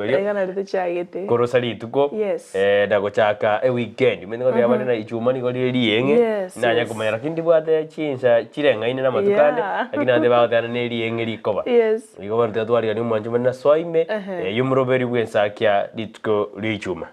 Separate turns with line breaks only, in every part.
omoroberio.
Iga nari tochagete.
Korosa rituko
Yes.
eh, na gochaka eweekend. Omanyete ngoteba bande na ichuma nigo rire rieng'e,
Yes,
nanya
yes.
komanya lakini ndibwate chinsa chireng'aine na amatuko ande,
Yeah.
lakini abande bagoteba na nerieng'e rikoba.
Yes.
Igo bono tiga twarigania omwancho omonene na Swaime,
Ehe.
eh, y'omoroberi bw'ensakia rituko ria ichuma.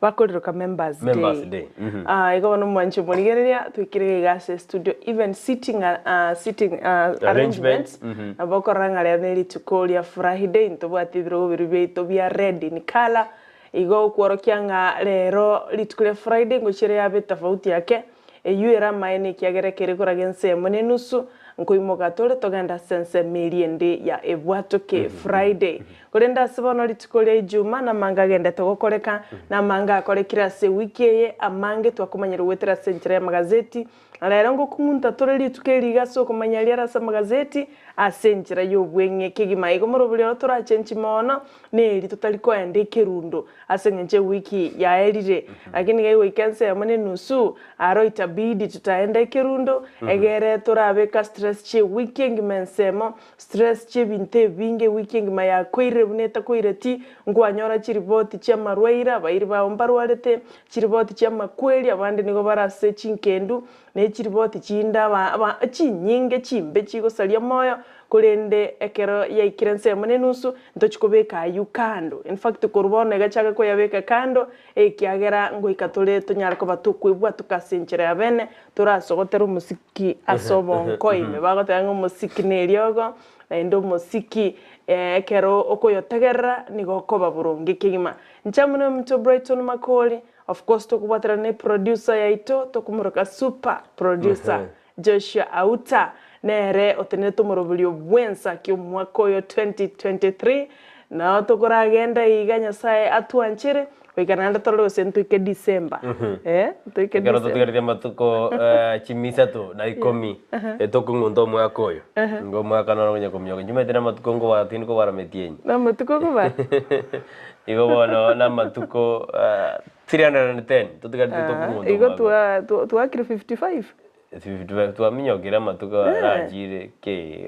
Bakoriroka Members Day.
Members Day, mhm.
Ah, igo bono omwancho omorigereria, toikire iga ase estudio, even sitting, ah, sitting ah, arrangements, nabo okorora ng'a rero ne rituko ria Friday, ntobwate ebirogo biria biaito bia red in colour, igo okworokia ng'a rero rituko ria Friday ngochia riabe etofauti ake, Eyio ere amaene ekiagera ekere koraga ensemo nenusu, nkoimoka tore togende ase ensemo eria ende ya ebwatoke, Friday. Korende ase bono rituko ria Ijuma namange agendete gokoreka, namange akorekire ase ewiki eye, amange twakomanyerwa goetera ase enchera y'amagazeti, na rero ngokung'unta tore rituko eri iga ase okomanya riare ase amagazeti, ase enchera y'obweng'e kegima. Igo morobori oro torachenchi mono, neri totari koenda ekerundo, Ase engencho ewiki yaerire, lakini gegoika ensemo nenusu, aro itabidi tutaenda ekerundo, egere torabeka stress chie ewiki engima ensemo, stress chiebinto ebinge ewiki engima yakoirire buna etakoireti, nkwanyora chiripoti chiamarwaire abairi bao mbarwarete, chiripoti chiamakweri abande nigo bare ase chinkendu, ne chiripoti chinde aba aba chinyinge chimbe chigosaria omoyo, korende ekero yaikire ensemo nenusu, ntochi kobeka ayio kando. In fact korwa bono iga chaka koyabeka kando, ekiagera ngoika tore tonyare koba tokoebwatoka ase enchera ya bene, torasogotere omosiki ase obonko ime. Bagoteba ng'a omosiki na eriogo, naende omosiki ekero okoyotegerera nigo okoba boronge kegima. Inche amo na ominto Brighton Makori, Of course tokobwaterana ne producer yaito tokomoroka super producer Joshua Auta nere otenerete omoroberio bwensa ki omwaka oyo 2023 nao tokoragenda iga Nyasaye atwanchere goika naende torore gose ntoike December eh ntoike
Ekero
December.
totigareti amatuko chimisato na ikomi tokong'unta omwaka oyo nigo omwaka noro okonya komioka nchimanyete namatuko nkobara tindi kobara metienyi.
Namatuko okobara?
Igo bono namatuko 310 totigarete tokong'unta
Igo
omwaka.
twa twa twakire 55.
55 twaminyokire amatuko arachire ki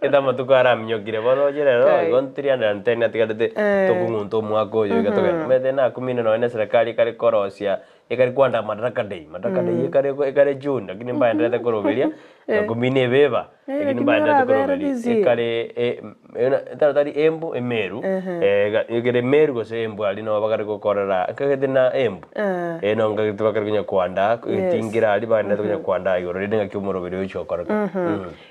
gete amatuko araminyokire bono oche rero
Kai.
igo 310 atigarete tokong'unta omwaka oyo iga togende. Omanyete nakumine nonye na eserekari ekare korosia ekare koandaa Madaraka Day, Madaraka Day ekare ekare June lakini mbaenderete koroberia nakumine ebeba.
Eh,
Lakini
lakini
mbaenderete
orabere
koroberia
busy.
ekare e- m- etari tari Embu Emeru egere Meru gose Embu aria nabo bakare gokorera nkagete na Embu
Eh.
eh no nkagete bakare konya koandaa
Yes.
etingera aria baenderete konya koandaa igoro rende ng'aki omoroberi oyochia gokoreka.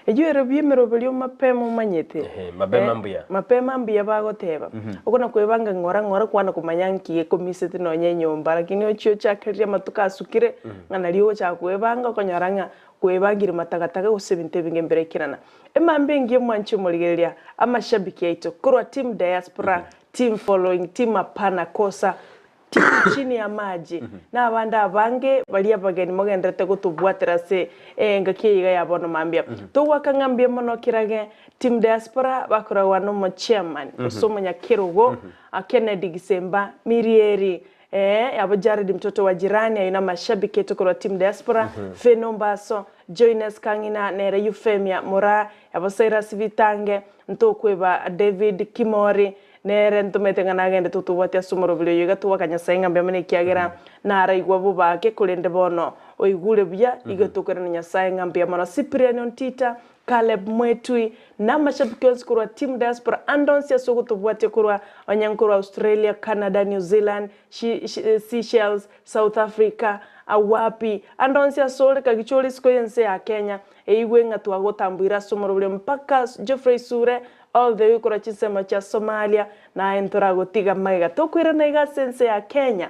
Eyio ere buya emeroberio mapema omanyete.
Ehe, mapema mbuya.
Mapema mbuya bagoteba. Okona kwebanga ng'ora ng'ora kwana komanya nki gekomiseti nonya enyomba lakini ochie ochakereri amatuko asukire ng'a nario ogochaka kwebanga okonyora ng'a Kwebangire matagataga gose ebinto ebinge mbirekerana. Emambia engiya omwanche omorigereria amashabiki aito korwa team diaspora, team following, team hapana kosa, team chini ya maji na abande abange baria abageni mogendererete gotobwatera ase engaki eye iga ya bono mambia. Togoaka ng'a mbuya mono kirage team diaspora bakoragwa na omochairman gose omonyakerogo Kennedy Gisemba Mirieri Eeh abo Jared mtoto wa jirani aye namashabiki aito korwa team diaspora, Fenny Ombaso, Joynes Kang'ina nere Euphemia Moraa, abo Cyrus Bitange, ntokweba David Kimori nere ntomanyete ng'a nagende totobwati ase omoroberi oyo iga togwaka Nyasaye ng'a mbuya mono ekiagera naraigwa bobake korende bono oigure buya igo tokoirana Nyasaye ng'a mbuya mono. Cyprian Ontita, Caleb Mwetui, na amashabiki onsi korwa Team Diaspora ande onsi ase ogotobwatia korwa onye nkorwa Australia, Canada, New Zealand, Seychelles, South Africa, wapi, ande onsi ase ore kagicha ore isiko y'ense ya Kenya, eigwe ng'a twagotambuire ase omoroberio mpaka Geoffrey Sure all the way korwa chinsemo chia Somalia, naye ntoragotiga magega tokoirana iga ase ense ya Kenya.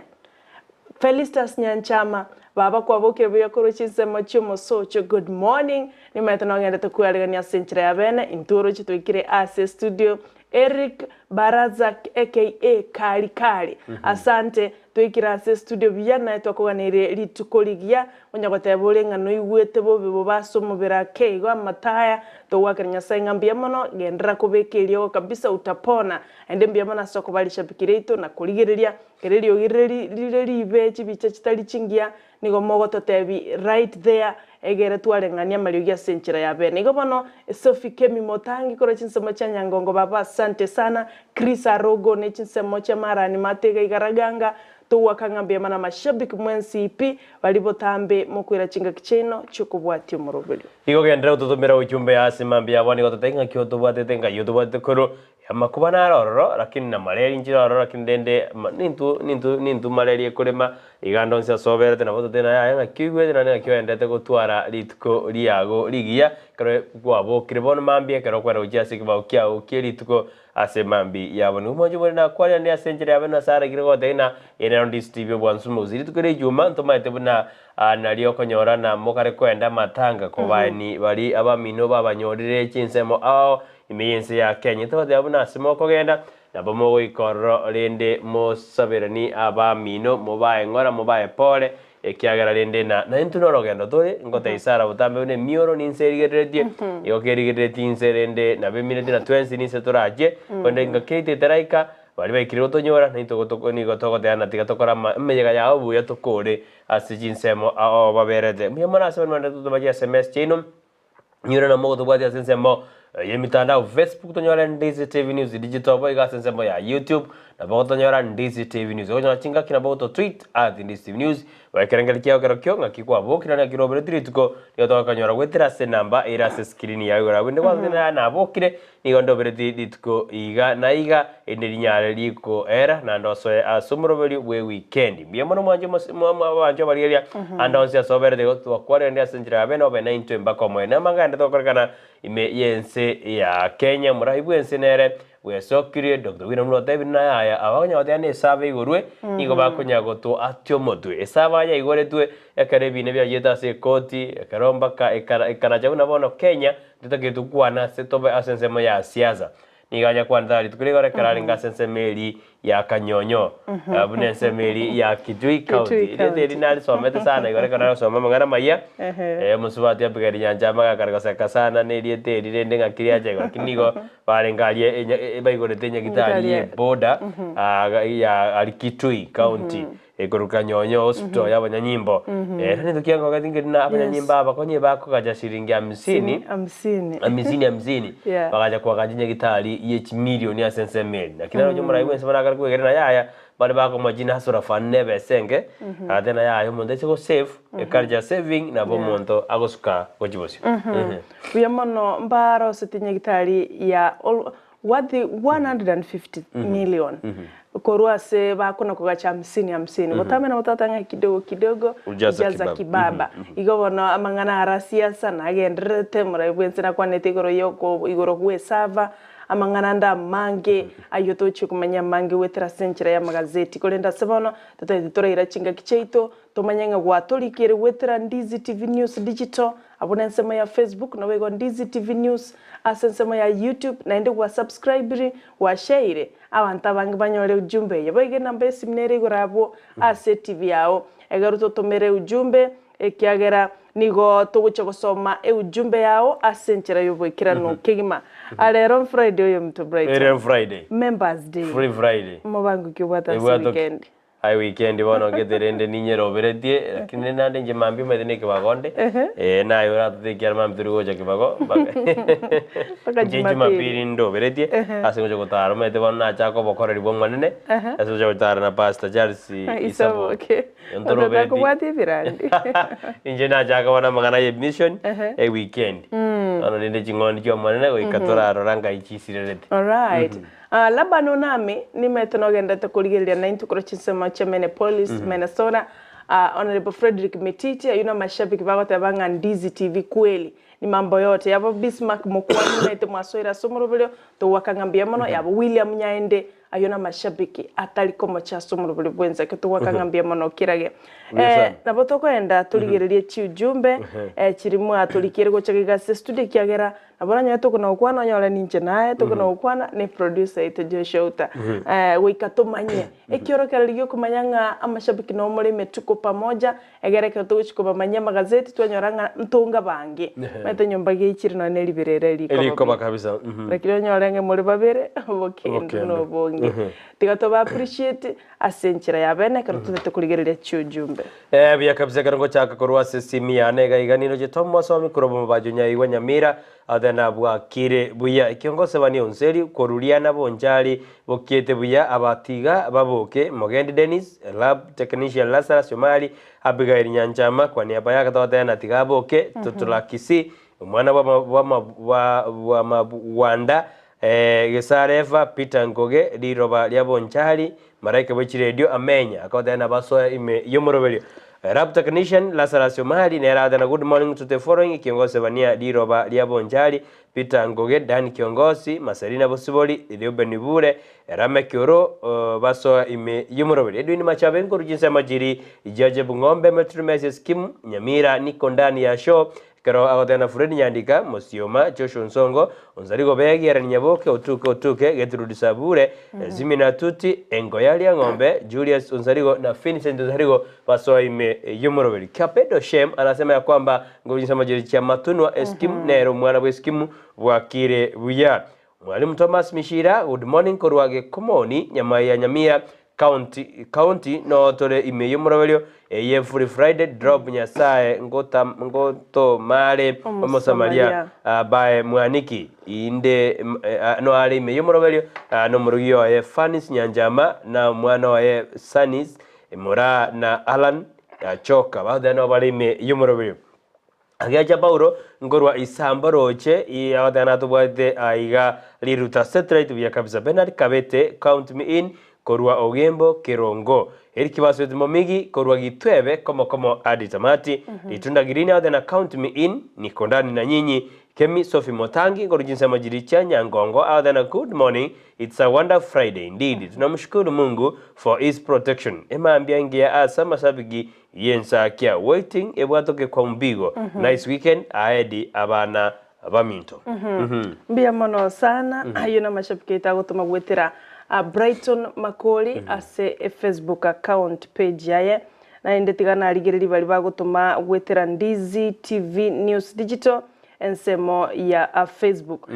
Felistus Nyanchama, Baba kwabokire buya korwa chinsemo chi'omosocho, good morning, nimaete nogendete kwearigania ase enchera ya bene, intwe oroche twaikire ase estudio, Eric Baraza aka Kali Kali, asante, twaikire ase estudio buya naye twakoganeirie rituko rigiya, onya goteba ore ng'a noigwete bobe bobe ase omobere ake igo amataya, togoakera Nyasaye ng'a mbuya mono, genderera kobeka eriogo kabisa utapona, naende mbuya mono ase okoba rishabiki riaito na korigereria Ekero eriogi rire rire ribe chibicha chitari chingiya, nigo mogototebi right there, egere twareng'ania amariogi ase enchera ya bene. Igo bono, Sophie Kemi motangi korwa chinsemo chia Nyangongo baba asante sana, Chris Arogo ne chinsemo chia Marani Matega Igaraganga Togwaka ng'a mbuya mana amashabiki mwensi pi bari botambe mokoira chingaki chiaino chi'okobwatia omoroberio.
Igo genderera gototomera ujumbe ase mambia abwo nigo totari ng'aki otobwatete ngai otobwatete korwa amakuba naro ororo lakini na mareri nchire ororo lakini rende nintwe nintwe nintwe mareri ekorema iga ande onsi ase oberete nabo totari naye aye ng'aki oigwete naende ng'aki oenderete gotwara rituko riago rigiya ekero kwabokire bono mambia ekero okwenda gochia ase ekebao kiago kie rituko Ase mambia yabo nigo omwancho more nakwanire ase enchera yabe na Sara ekero goteba ng'a ere nero ndisitibie obwansu mogusi. Rituko ria ijuma ntomaete buna nario okonyora na mokare koenda amatanga kobaeni baria abamino babanyorire chinsemo ao ime y'ense ya Kenya. Togoteba buna ase mokogenda nabo mogoika ororo rende mosaberani abamino mobae ng'ora mobae pore Ekiagera rende na naintwe norogendo tore, ngotebia Sara botambe buna emioro ninse erigereretie, igo kerigereretie inse rende nabo emineti na twensi ninse torachie, korende engaki yaito etaraika, baria baikire gotonyora, naintwe goto nigo togoteba ng'a tiga tokore ama emeyega yao buya tokore ase chinsemo ao baberete. Mbuya mono ase barabwo totoma chi sms chiaino. Nyure namo gotobwatia ase ensemo y'emitandao Facebook tonyore Ndizi TV News Digital boigo ase ensemo ya YouTube nabo gotonyora Ndizi TV News. Okonyora chingaki nabo goto tweet at Ndizi TV News ekerengerio kiao kerokio ng'aki kwabokire naende ng'aki robereti rituko nigo togokonyora goetera ase enamba ere ase escreen yao igoro abwo inde gwatotebia naye nabokire nigo ndobereti rituko iga na iga erinde rinyare rikoera naende osoe ase omoroberio bwe weekend. Mbuya mono mwanche mose mwa mwa abanchwa abarigereria ande onsi ase oberete igo twakwanerania ase enchera ya bene obe naintwe mpaka omoerio. Namang'ana ande togokorekana ime y'ense ya Kenya omorai bw'ense nere bwesokirie Doctor William Ruto otebire naye aya abakonya goteba na esaba igorwe nigo bakonya gotoatia omotwe. Esaba yaigoretwe ekero ebina biachiete ase ekoti ekero mpaka ekara ekaracha buna bono Kenya Totakeire tokwane ase tobe ase ensemo ya siasa. Nigo anyakwanete aa rituko rigoro ekero arenge ase ensemo eria ya Kanyonyo, buna ensemo eria ya Kitui County.
Kitui
Erieta eri
County.
narisomete sana igoro ekero narosoma amang'ana amayia, omosubati Abigail Nyanchama agakara goseka sana na erieta eri rende ng'aki riacha igo. Lakini nigo barenge aria enya baigorete enyagitari
Nyagitari
ya
ya-
eboda ya aria Kitui County. Ekorwa Kanyonyo hospital y'abanyanyimbo. Ere netokia ngogeti ngeri na abanyanyimbo aba konye bakogacha shilingi hamsini,
Hamsini.
hamsini hamsini,
Yeah.
bagacha koagacha nyagitari ye chimilioni ase ensemo eri. Lakini naro omorai bwensi bono akare kwegerera yaya, bare bakomoa chinasura fund na ebesa enke, agateba ng'a yaya omonto aise go save, eculture ya saving nabo
Yeah.
omonto agosuka gochia bosio.
Buya mono mbaroseti nyagitari ya ol- Worth 150 million korwa ase bakona kogacha hamsini hamsini botambe nabo tata ng'a kidogo kidogo
Ujaza
ujaza
kibaba.
kibaba igo bono amang'ana ara siasa nagendererete moraia bwensi nakwanete igoro yoko igoro gwesava amang'ana ande amange aywo tochia komanya amange goetera ase enchera ya amagazeti korende ase bono totaete toraira chingaki chiaito Tomanye ng'a gwatorikire goetera Ndizi TV News Digital abwo nensemo ya Facebook naboigo Ndizi TV News ase ensemo ya YouTube naende gwa subscribiri gwa shareire abanto abange banyore ujumbe eye. Boigo enamba y'esimi nere igoro abwo ase TV yao ekero totomere ujumbe ekiagera nigo togochia gosoma eujumbe yao ase enchera y'oboikeranu kegima. Rero Friday oyominto Brighton.
Ere Friday.
Members Day.
Free Friday.
Omobango ki obwate ase
Ebwate ki?
weekend?
Aye weekend bono ngete rende ninyeroberetie lakini rende naende inche mambia omanyete na ekebago onde eh naye oratote ekiagera mambia tori gocha kebago mpaka
Mpaka
inche
Jumapili.
jumapili ndoberetie ase ngocha gotara omanyete bono nachaka obokoreri bwa omonene ase ngocha gotara na Pastor Charles Isaboke
Isaboke.
Ntoroberetie
Otakobwatia ebirandi.
inche nachaka bono amang'ana ya emission eweekend bono rende ching'ondi chia omonene goika torarora ngai chisirerete.
Alright. Laban Onami nimaete nogenderete korigereria naintwe korwa chinsemo chia Minneapolis, Minnesota. Honourable Frederick Mititi, ayio namashabiki bagoteba ng'a Ndizi TV kweli ni mambo yote. Yabo Bismarck Mokwani nimaete mwasoire ase omoroberio, togoaka ng'a mbuya mono. Yabo William Nyaende, ayio namashabiki atari komocha ase omoroberio bwensi ekio togoaka ng'a mbuya mono kirage.
Mbuya sana.
Nabo tokoenda torigererie chiujumbe chiria mwatorikiire gocha iga ase studio ekiagera Nabo oranyore tokona gokwana onyore ninche naye tokona gokwana ne producer yaito Joshua Outa goika tomanye ekiorokererio giokomanya ng'a amashabiki noo more ime tuko pamoja egere ekero togochia kobamanyia amagazeti twanyora ng'a ntonga bange omanyete nyomba geichire nonya ne ribero ere
Erikoba
rikoba
kabisa.
Lakini onyore ng'a more babere obokendu
Obokendu.
na obonge tiga toba appreciate ase enchera ya bene ekero totagete korigereria chiujumbe.
Buya kabisa ekero ngochaka korwa ase esimi yane iga iga niroche Tom Mosomi korwa Bomabajo Nyaigwa Nyamira. Athena bwakire buya. Ekiongoso bani onseri koruria bonchari bokiete buya abatiga baboke Mogendi Dennis, Lab Technician Lazarus Omari, Abigail Nyanchama kwa niaba yake togoteba tiga aboke Totola Kisii omwana bwa Mabwanda Gesare Eva Peter Ngoge riroba ria Bonchari Maraika bwe chiredio amenya akoteba basoa ime yomoroberio. Lab Technician Lazarus Omari nere athena good morning to the following kiongozi bania riroba ria Bonchari Peter Ngoge Dan Kiongosi Maselina Bosibori Reuben Bure Rame Kioro basoa ime yomoroberio. Edwin Machabe nkoruchinse majiri Jaje Bung'ombe Metro Message Kim Nyamira niko ndani ya show kero agotena Fred Nyandika Musioma Joshua Nsongo Onzarigo Begi Aaron Nyaboke Otuke Otuke Gertrude Sabure Zimina Tuti Engoyalia Ng'ombe Julius Onzarigo na Vincent Onzarigo basoa ime yomoroberi. Kapedo Shem anasema ya kwamba ngojinsa majiri cha matunwa eskim nero mwana bwe eskimu bwakire buya. Mwalimu Thomas Mishira good morning korwage komoni nyama ya Nyamira county county no tore ime yomoroberio eye free Friday drop Nyasaye ngota ngoto mare omusamaria bae mwaniki inde no ari ime yomoroberio no murugi oye Fanis Nyanjama na mwana oye Sanis Mura na Alan Choka baada no bari ime yomoroberio. Agiacha Paulo ngorwa isamba roche iyawadana tubwate aiga liruta satellite buya kabisa Bernard Kabete count me in korwa Ogembo Kirongo Eric Kibaso Momigi korwa Gitwebe komo komo adi tamati Litunda Girini na count me in niko ndani na nyinyi Kemi Sophie Motangi korujinsa majiricha Nyangongo na good morning it's a wonderful Friday indeed tunamshukuru Mungu for his protection emaambia ngia asa masabiki yensakia waiting ebwatoke kwa mbigo nice weekend aedi abana baminto.
Mbia mono sana ayo na mashabiki itagutuma gwitira Brighton Makori ase Facebook account page yaye na inde tigana arigiriri bari bagutuma gwitira Ndizi TV News Digital ensemo ya Facebook.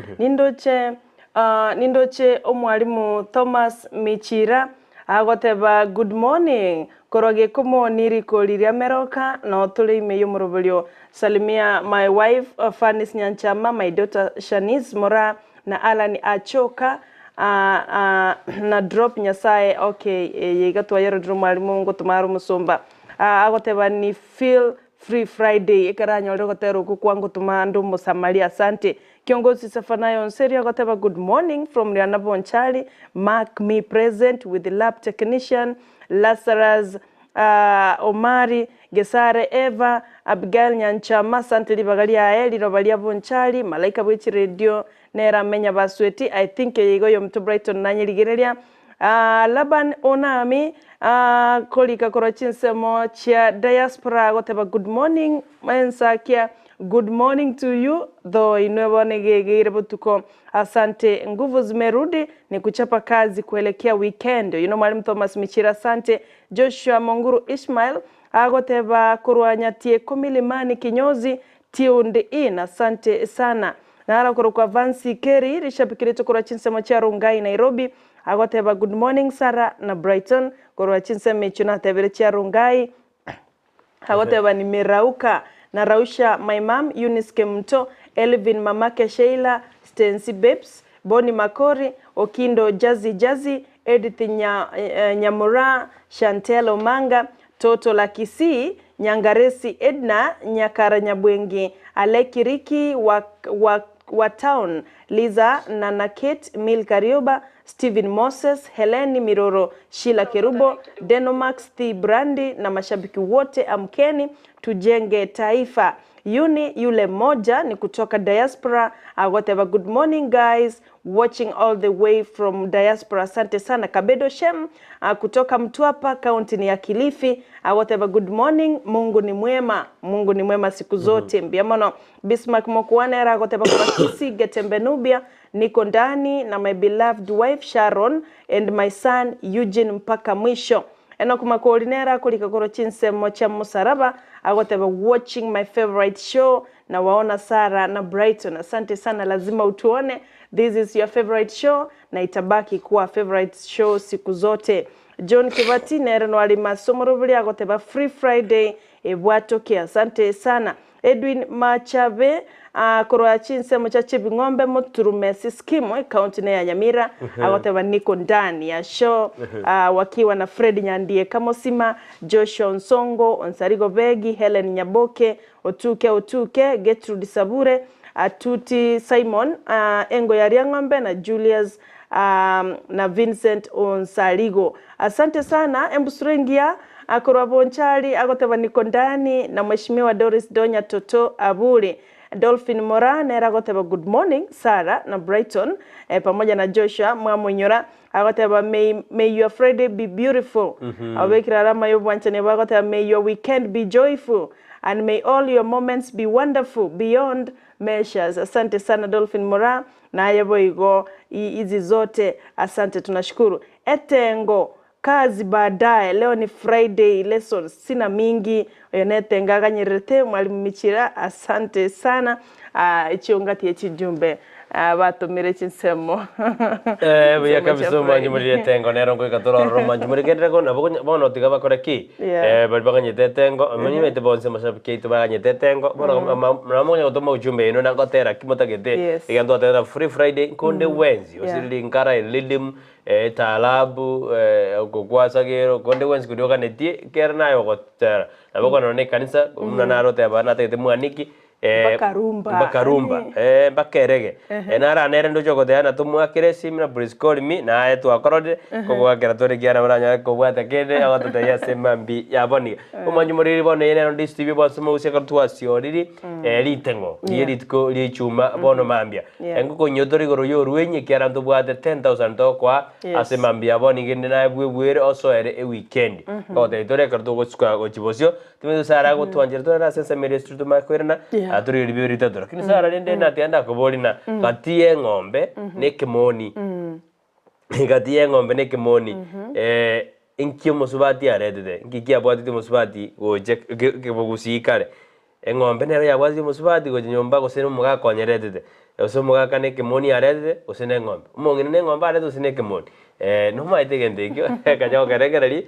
Nindoche omwalimu Thomas Michira agoteba good morning koroge komo niriko riria meroka no tuli ime yomoroberio salimia my wife Fanis Nyanchama my daughter Shanice Mora na Alan Achoka na drop Nyasaye okay yegatwa yero dro mwalimu ngotumaru musumba agoteba ni feel free Friday ikaranyore gotero kwangu tumandu musamaria asante. Kiongozi Safanayo Nseri agoteba good morning from Riana Bonchari mark me present with the lab technician Lazarus Omari Gesare Eva Abigail Nyanchama asante libagalia eli robalia Bonchari malaika bwichi radio nera menya basweti I think yego yo mtu Brighton nanyirigereria Laban Onami kolika korochinsemo chia diaspora agoteba good morning mensakia good morning to you though inwebone gegere butuko asante nguvu zimerudi ni kuchapa kazi kuelekea weekend you know mwalimu Thomas Michira asante. Joshua Monguru Ishmael agoteba kurwanyatie komilimani kinyozi tuned in asante sana. Nara kwa Vansi Keri rishabikirito korwa chinsemo cha Rungai Nairobi agoteba good morning Sarah na Brighton korwa chinsemo echo natebere cha Rungai agoteba nimerauka na rausha my mom Eunice Kemto Elvin mamake Sheila Stensi Babes Boni Makori Okindo Jazzy Jazzy Edith Nyamura Chantel Omanga Toto la Kisii Nyangaresi Edna Nyakara Nyabwengi Aleki Riki wa town Liza Nanaket Mil Karioba Stephen Moses Heleni Miroro Sheila Kerubo Denomax T Brandi na mashabiki wote amkeni tujenge taifa. Yuni yule moja ni kutoka diaspora agoteba good morning guys watching all the way from diaspora asante sana. Kabedo Shem kutoka Mtwapa kaunti ni ya Kilifi agoteba good morning Mungu ni mwema Mungu ni mwema siku zote. Mbiamono Bismarck Mokwane agoteba kwa Kisii Getembe Nubia niko ndani na my beloved wife Sharon and my son Eugene mpaka mwisho. Eno kumakoordinera kulika koro chinsemo cha musaraba agoteba watching my favorite show na waona Sara na Brighton asante sana lazima utuone this is your favorite show na itabaki kuwa favorite show siku zote. John Kibati nere no alima somorobuli agoteba free Friday ebwatoke asante sana. Edwin Machabe Korwa chinsemo chia Chebing'ombe Moturumesi Scheme ekaunti ne ya Nyamira agoteba niko ndani ya show wakiwa na Fred Nyandieka Mosima, Joshua Onsongo, Onsarigo Begi, Hellen Nyaboke, Otuke Otuke, Getrude Sabure, Atuti Simon, Engo ya Riang'ombe na Julius na Vincent Onsarigo. Asante sana embusuro engiya Korwa Bonchari agoteba niko ndani na Mheshimiwa Doris Donya Toto Aburi. Dolphin Moraa nere agoteba good morning Sarah na Brighton pamoja na Joshua mwamoinyora agoteba may, may your Friday be beautiful. Obekire alama y'obwanchani abo agoteba may your weekend be joyful and may all your moments be wonderful beyond measures. Asante sana Dolphin Moraa naye boigo hizi zote asante tunashukuru. Etengo Kazi baadaye, leo ni Friday, lessons sina mingi, oyo netenga aganyererete mwalimu Michira, asante sana echiongati echijumbe batomire chinsemo.
Eh, buya
Chinsemo chia
kabisa omwanchi
Friday.
morire etengo nero ngoika tore ororo omwanchi more kerire ko nabo konya bono tiga bakore ki?
Yeah.
Eh, baria baganyete etengo omanyete maete bonsi amashabiki aito baganyete etengo bono ama nabo mokonya gotoma ujumbe ino nagotera ki motagete
Yes.
egento twatebete free Friday nkonde bwensi
Yeah.
gose linkara elidimu Etaarabu, okokwasagera okonde gwensi koria oganetie, ekero naye ogotera. Nabo okonyora na ekanisa, buna naro oteba natagete mwaniki,
Mpaka rumba.
mpaka rumba, mpaka erege. Naro nere ndoche ogoteba ng'a tomoakere esimi na please call me, naye twakororire, kogwakera tore ekiagera nabo oranyare kobwata kende agototebia ase mambia ya bono iga. Omwanchi moriri bono eye nero Ndizi TV bonsi mogusie ekero twasioriri riteng'o rie rituko rie ichuma bono mambia.
Yeah.
Engoko inye tore igoro y'orwenyi ekiagera ntobwate 10,000 tokoa
Yes.
ase mambia bono iga inde naye bwebwere osoere eweekend. Togotebia tore ekero togosuka gochia bosio, timanyeti Sarah agotwanchera torere ase ensemo eria esuri tomanye koirana,
Yeah.
ah torigereria bibere bitato. Lakini Sarah rende natiga ndakoboria na gati ya eng'ombe na ekemoni, gati ya eng'ombe na ekemoni, inki omosubati aretete? Inki kiabwatete omosubati gocha kebogusii kare? Eng'ombe nero yabwatete omosubati gocha nyomba gose na omogaka onyeretete, gose omogaka na ekemoni aretete gose na eng'ombe. Omong'ina na eng'ombe aretete gose na ekemoni. Nomaete egento ekio, ekacha gokerengereria,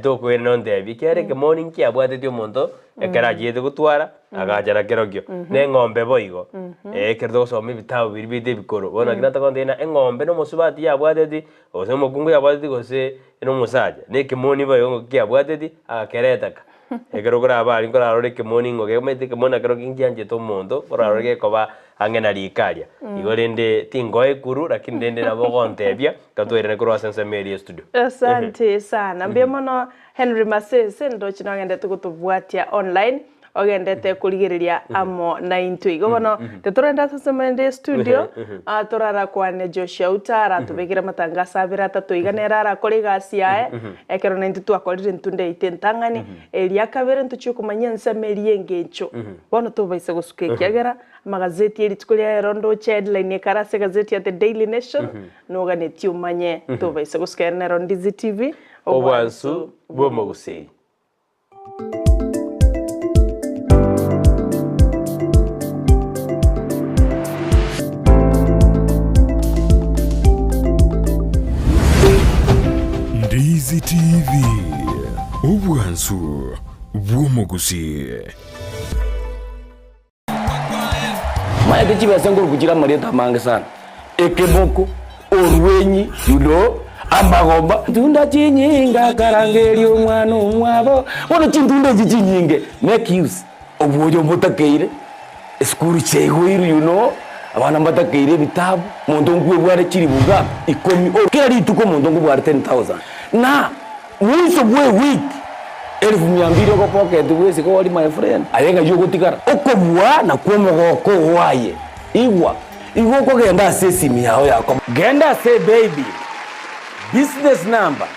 tokoirana ontebie, ekiagera ekemoni nkiabwateti omonto ekero achiete gotwara, agacha nakerokio. Na eng'ombe boigo, ekero togosoma ebitabu biria biaito ebikoro, bono naki natogontebia ng'a eng'ombe na omosubati yabwateti, gose omokungu yabwateti gose na omosacha, na ekemoni boigo ng'o kiabwateti, agakereta ka. Ekero koraba aria nkorarore ekemoni ng'o omanyete ekemoni nakero ngianchete omonto, korarore gekoba ang'e na riko aria. Igo rende tinkoa ekuru lakini rende nabo ogontebia, tatoirane korwa ase ensemo eria estudio.
Asante sana. Mbuya mono Henry Masese ndoche nogendete gotobwatia online ogendete korigereria amo naintwe. Igo bono titorende ase ensemo ende estudio torarakwane Joshua Uta aratobekere amatangaso abere atato iga nere arakore egasi yaye ekero naintwe twakorire entunda yaito entang'ani eria kabere ntochie komanya ensemo eria engencho bono tobaisa gosuka ekiagera amagazeti ye rituko ria rero ndoche headline ekare ase egazeti ya The Daily Nation noganetie omanye tobaisa gosuka ere nero Ndizi TV
Obwansu bw'omogusii.
Ndizi TV, obwansu bw'omogusii.
Maete chibesa nkoruku chire amarieta amange sana, ekemoko, orwenyi, you know, amagomba. Ntunda chinyinge akarangeria omwana omwabo, bono chintunda echi chinyinge make use obwoyo mbotakeire, esukuru chiaigoirwe you know, abana mbatakeire ebitabu, monto nkwebware chilifu ngapi? Ikomi, kera rituko omonto nkobware 10,000 na. Mwiso bw'ewiki elifu mia mbili ogopoketi bw'esiko ori my friend, aye ng'ai ogotigara? Okobua nakwo omogoko oo aye. Igwa, igo okogenda ase esimi yao ya komo. Genda ase ebaybill, business number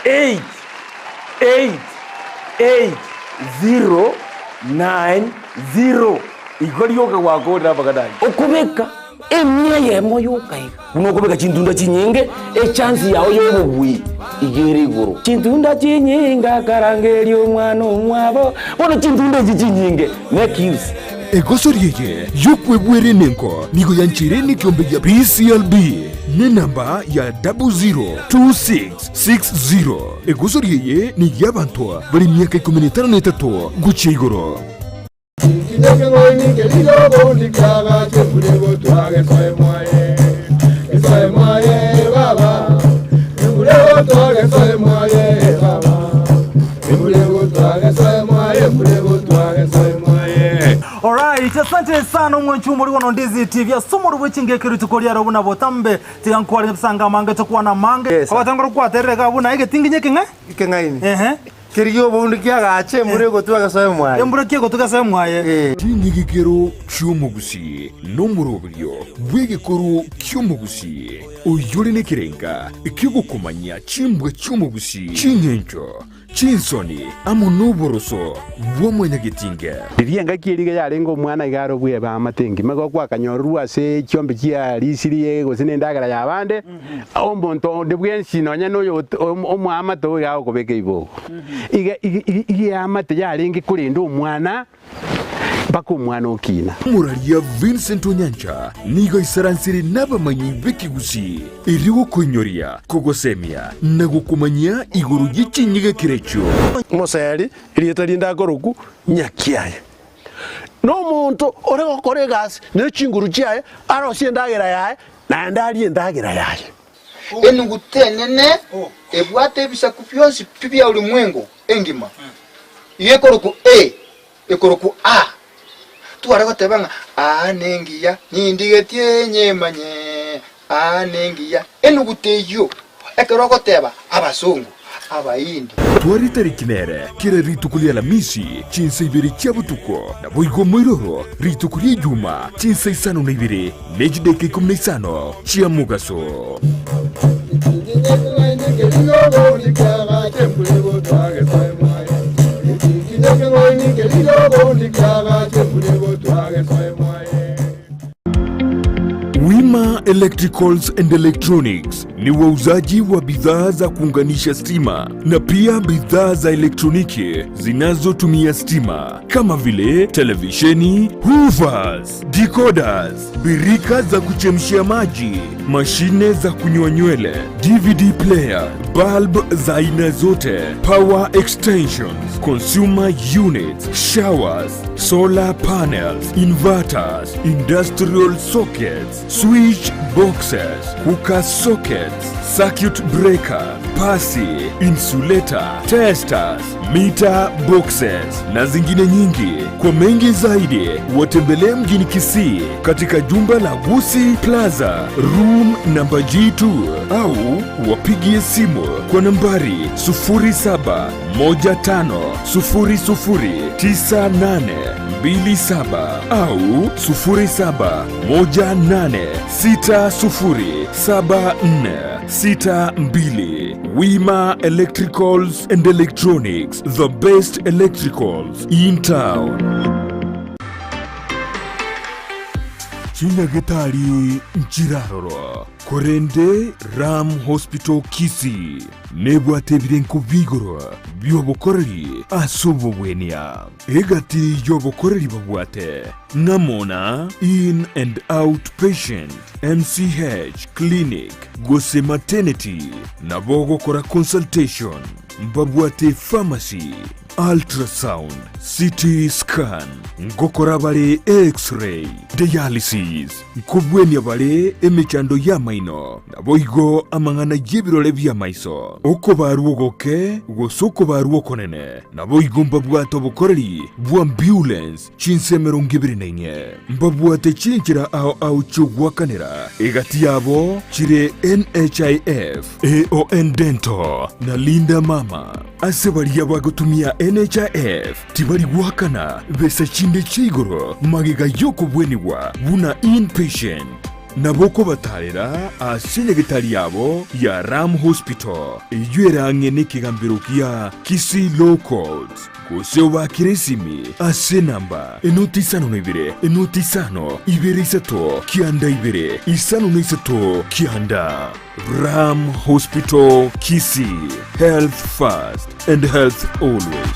8888090 igo rioka gwakorire amang'ana ayio. Okobeka Emia eyemo yoka iga. Buna okobeka chintunda chinyinge, echansi yao y'obobui iga ere igoro. Chintunda chinyinge akarangeria omwana omwabo, bono chintunda echi chinyinge make use.
Egosori eye y'okwebwera enengo nigo yancheire nekiombe gia PCLB nenamba ya 002660. Egosori eye ney'abanto bare emiaka ikomi na etano na etato gochia igoro.
Alright, asante sana omwanchi omori bono Ndizi TV ase omoro bwe chingeke rituko riaro buna botambe tiga nkware nyabisange amange tokwana amange
Yes.
abatangora kwaterera iga buna egetinginye ekeng'e
Ekeng'aini.
ehe
Kerigia oboundu kiagache embura egotwa egesoe mwaye.
embura ki egotwa egesoe mwaye.
Eh.
Chinyigikero chi'omogusii nomoroberio bw'egekoro ki'omogusii, oyore nekerenga ki'ogokomanya chimbwa chi'omogusii, ching'encho, chinsoni, amo noboroso bwa mwanyagetinge.
Riria engaki eria iga yarenge omwana iga are obwebe amate engima, igo gwakanyororwa ase chiombe chiarisirie gose na endagera y'abande, omonto onde bwensi nonya na oyo omoamate oyo iga agokobeka ibogo. Iga iga iga eamate yarenge korenda omwana mpaka omwana okina.
Omoraria Vincent Onyancha nigo aisaransire nabamanyi b'ekegusii erio gokoinyoria, kogosemia na gokomanyia igoro ye chinyigekero echio.
Omoseri, erieta rinde akorokwa Nyakiaye, nomonto ore gokora egasi ne chinguru chiaye, arosie endagera yaye, naende arie endagera yaye.
Enuguta enene ebwate ebisaku bionsi pi bia ulimwengu engima, iga ekorokwa A, ekorokwa A. Tware goteba ng'a aa nengiya, nindigetie nyemanye, aa nengiya. Enuguta eyio, ekero ogoteba abasongo, Abaindi.
Tware tariki nere kera rituko ri'Alamisi chinsa ibere chia botuko, naboigo moiroro rituko ri'Ejuma chinsa isano na ibere ne chidaeka ikomi na isano chia mogaso. Wima Electricals and Electronics ni wauzaji wa bidhaa za kuunganisha stima na pia bidhaa za elektroniki zinazotumia stima kama vile televisheni, hoovers, decoders, birika za kuchemshia maji, mashine za kunyoa nywele, DVD player, bulb za aina zote, power extensions, consumer units, showers, solar panels, inverters, industrial sockets, switch boxes, cooker sockets, circuit breaker, pasi, insulator, testers, meter boxes na zingine nyingi. Kwa mengi zaidi watembelee mjini Kisii katika jumba la Gusii Plaza room namba G2 au wapigie simu kwa nambari 0715009827 au 0718607462. Wima Electricals and Electronics, the best electricals in town. Chinyagetari nchiraroro, korende Ram Hospital Kisii nebwate ebirenko bi'igoro bi'obokoreri ase obogwenia. Egati y'obokoreri babwate ng'amo na In and Out Patient, MCH Clinic gose Maternity, nabo ogokora consultation, mbabwate pharmacy, ultrasound, CT scan, ngokora bare X-ray, dialysis, nkobwenia bare emechando y'amaino, naboigo amang'ana y'ebirore bi'amaiso, okobarwa ogoke gose okobarwa okonene, naboigo mbabwate obokoreri bw'ambulance chinse emerongo ebere na inye. Mbabwate chinchera ao ao chi'ogoakanera, egati yabo chire NHIF, AON Dental, na Linda Mama. Ase baria bagotumia NHIF tibari goakana besa chinde chia igoro magega y'okobwenigwa buna inpatient. Nabo okobatarera ase nyagetari yabo ya Ram Hospital, eyio ere ang'e nekegambero gia Kisii Law Courts, gose obaakere esimi ase enamba enoti isano na ibere, enoti isano, ibere isato, kianda ibere, isano na isato, kianda. Ram Hospital Kisii, health first and health always.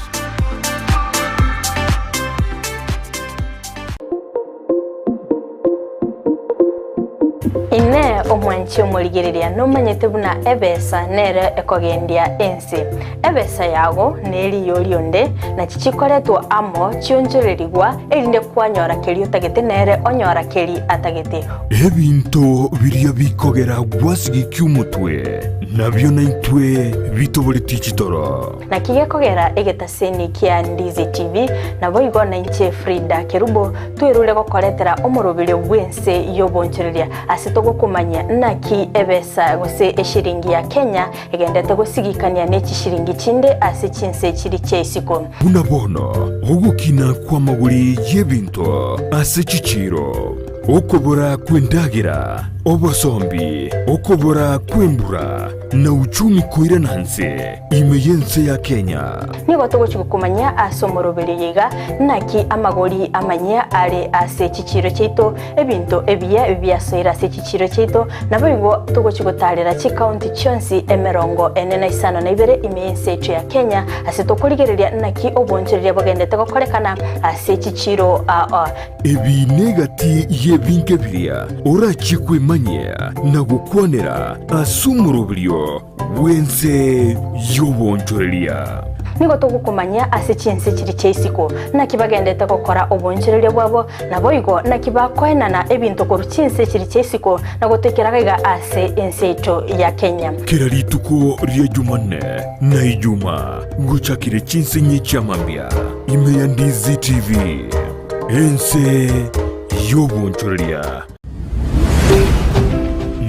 Inee, omwanchi omorigereria, nomanyete buna ebesa nere ekogendia ense? Ebesa yago neriyo rionde, nachi chikoretwa amo chionchorerigwa, erinde kwanyora keria otagete nere onyora keri atagete.
Ebinto biria bikogera gwasigikia omotwe, nabio naintwe bitoboretie chitoro.
Naki gekogera egetaseni kia Ndizi TV, naboigo nainche Frida Kerubo, twerure gokoretera omoroberio bw'ense y'obonchoreria ase togokomanyia naki ebesa gose eshiringi ya Kenya egendete gosigikania ne chishiringi chinde ase chinse chiri chia isiko.
Buna bono ogokina kw'amagori y'ebinto ase chichiiro, okobora kw'endagera, obosombi, okobora kw'embura, na uchumi koirana nse ime y'ense ya Kenya.
Nigo togochia gokomanyia ase omoroberio oyo iga, naki amagori amanyia are ase chichiiro chiaito, ebinto ebiya biasoire ase chichiiro chiaito, naboigo togochia gotaarera chikaunti chionsi emerongo ene na isano na ibere ime y'ense yaito ya Kenya, ase tokorigereria naki obonchoreria bogendete gokorekana ase chichiiro aa.
Ebi negati y'ebinto biria orachie kwemanyia na gokwanera ase omoroberio bw'ense y'obonchoreria.
Nigo togokomanyia ase chinse chiria chia isiko, naki bagendete gokora obonchoreria bwabo, naboigo naki bakoenana ebinto korwa chinse chiria chia isiko na gotoikera gaiga ase ense yaito ya Kenya.
Kera rituko ria Jumanne na Ijumaa gochakire chinse inye chia mambia ime ya Ndizi TV, ense y'obonchoreria.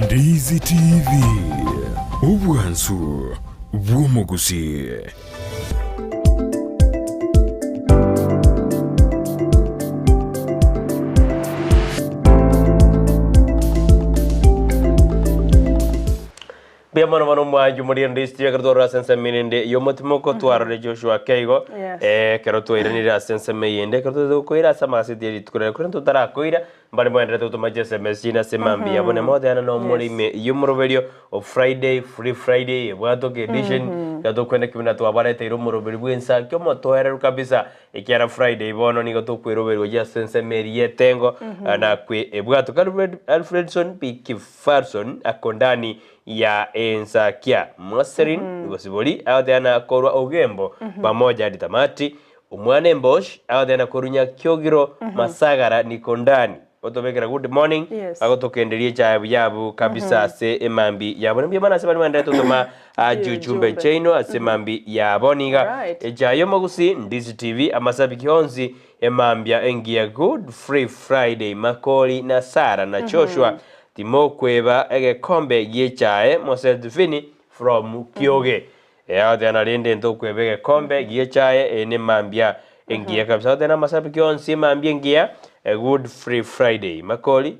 Ndizi TV, obwansu bw'omogusii.
Mbuya mono mono omwancho moria rende isitio ekero twarora ase ensemo erende y'omotimoko twarore Joshua Keigo
Yes.
eh, ekero twairanire ase ensemo eyende ekero totagete gokoira ase amagaseti ya rituko riaye korende totarakoira mbare moenderete gotoma chiSMS chiaino ase mambia yabo na moteana na omore ime y'omoroberio o Friday free Friday ebwatoke edition iga tokwenda ki buna twabareteire omoroberio bw'ensaki omotoereru kabisa ekiara Friday bono nigo tokweroberwa gochia ase ensemo eria y'etengo na kwe ebwatoke Alfred Alfredson P. Farson akondani ya ensakia Moserin gosibori agoteana korwa Ogembo pamoja hadi tamati Omwana Embosh agoteana korwa Nyakiogiro Masagara Nikondani otobekera good morning
Yes.
agotokenderia echae buya abwo kabisa ase emambi yabo Mbuya mono ase baria mwenderete gotoma chiuchumbe
Chiujumbe.
chiaino ase emambi yabo niga
Alright.
echae y'omogusi Ndizi TV amasabiki onsi Emambia engiya Good Free Friday Makori na Sarah na Joshua timokweba egekombe gi'echae Mosetvini from Kioge Eagoteana rende ntokweba egekombe gi'echae eye nemambia engiya kabisa Agoteana amasabiki onsi emambia engiya Good Free Friday Makori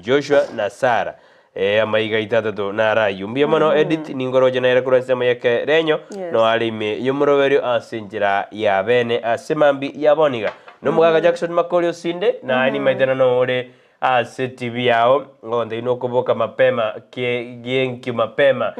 Joshua na Sarah Ee, amaiga aito atato narayio. Mbuya mono Edith, ninkoroche nere korwa ensemo y'ekerenyo,
Yes.
no are ime y'omoroberio ase enchera ya bene ase mambi ya bono iga. Nomogaka Jackson Makori osinde, naye nimaete na nore ase TV yao, ngontebia nokoboka mapema kie gienkio mapema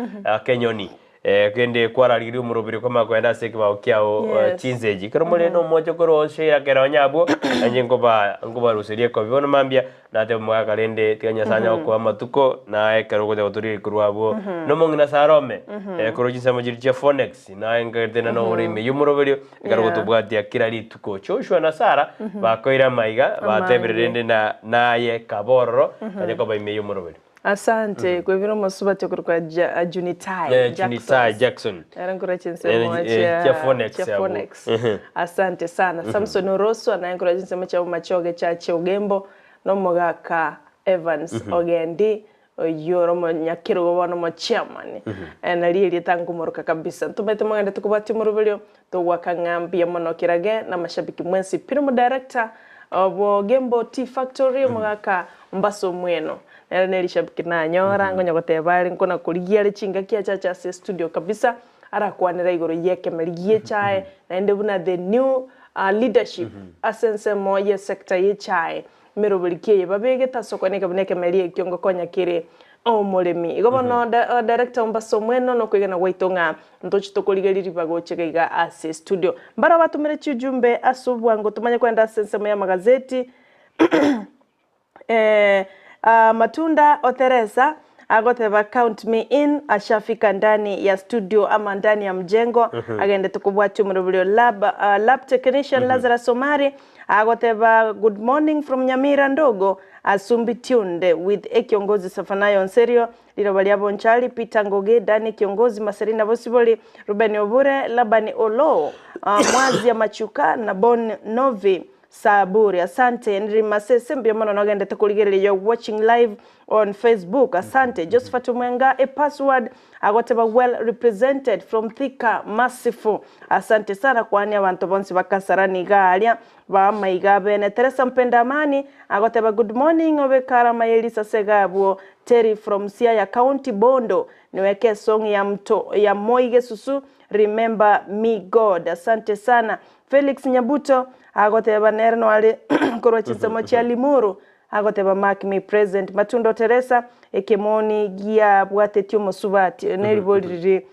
kenyoni. Eh, kende kwararigeria omorobiri kwamanya kogenda ase ekebao kiao eh,
Yes.
chinsa echi. Ekero more na omoche korwa ase ekero onye abwo, nainche nkoba nkobaruseria ekobi. Bono mambia, nateba omogaka rende tiga Nyasaye anya gokoa amatuko, naye ekero ogocha gotoria korwa abwo. Na omong'ina Salome, eh, korwa chinsemo chiria chia Phoenix, naye nkagerete na nore ime y'omoroberio, ekero
Yeah.
gotobwatia kera rituko. Joshua na Sarah, bakoire amaiga, batebire
Amange.
rende na naye kaba ororo, kanya koba ime y'omoroberio.
Asante kwebire omosubati okorokwa Ja- Junitai
Eh, Junitai
Jackson.
Jackson.
Ere nkorwa chinsemo
Eh, eh,
chia
chia Phoenix
chia
abwo.
Phoenix.
Mhm.
Asante sana. Samson Oroso naye nkorwa chinsemo chia Bomachoge Church Ogembo na omogaka Evans Ogendi oyio ore omonyakerogo bono omo chairman. Eh, nario erieta nkomoroka kabisa. Ntomanyete mogendete kobwatia omoroberio togoaka ng'a mbuya mono kerage na amashabiki mwensi pi na omo director Obogembo Tea Factory omogaka Mbaso Omweno. Nere ne rishabiki nanyora ngonya goteba are nkona korigia are chingaki achache ase estudio kabisa arakwanera igoro y'ekemeri gi'echae naende buna the new leadership ase ensemo y'esector y'echae emeroberi ki eye babegete ase okwaneka buna ekemeri ekio ngokonya kere omoremi. Igo bono director Mbaso Omweno nokoigena gwaito ng'a ntochi tokorigeria ribaga oche iga ase estudio. Mbaro batomere chiujumbe ase obwango tomanye koenda ase ensemo y'amagazeti. Matunda Oteresa agoteba count me in ashafika ndani ya studio ama ndani ya mjengo agendete kobwatia omorobori o lab, lab technician Lazarus Omari agoteba good morning from Nyamira ndogo Asumbi tuned with ekiongozi Sefanayo Onserio Riroba ria Bonchari Peter Ngugi Dani Kiongozi Maserina Bosibori Ruben Obure Labani Oloo Mwazia Machuka na Bon Novi Saburi asante Henry Masese mbuya mono nogendete korigereria you're watching live on Facebook asante Josephat Omwenga a password agoteba well represented from Thika Merciful asante sana kwani abanto bonsi bakasarani iga aria bamaiga abene Teresa Mpenda Amani agoteba good morning obe karama ye risase iga abwo Terry from Siaya County Bondo niweke esong ya mto ya Moi Gesusu remember me God asante sana Felix Nyabuto agoteba nere noare korwa chinsemo chia Limuru, agoteba mark me present. Matundo Teresa, ekemoni giabwatetie omosubati, eri neribori riri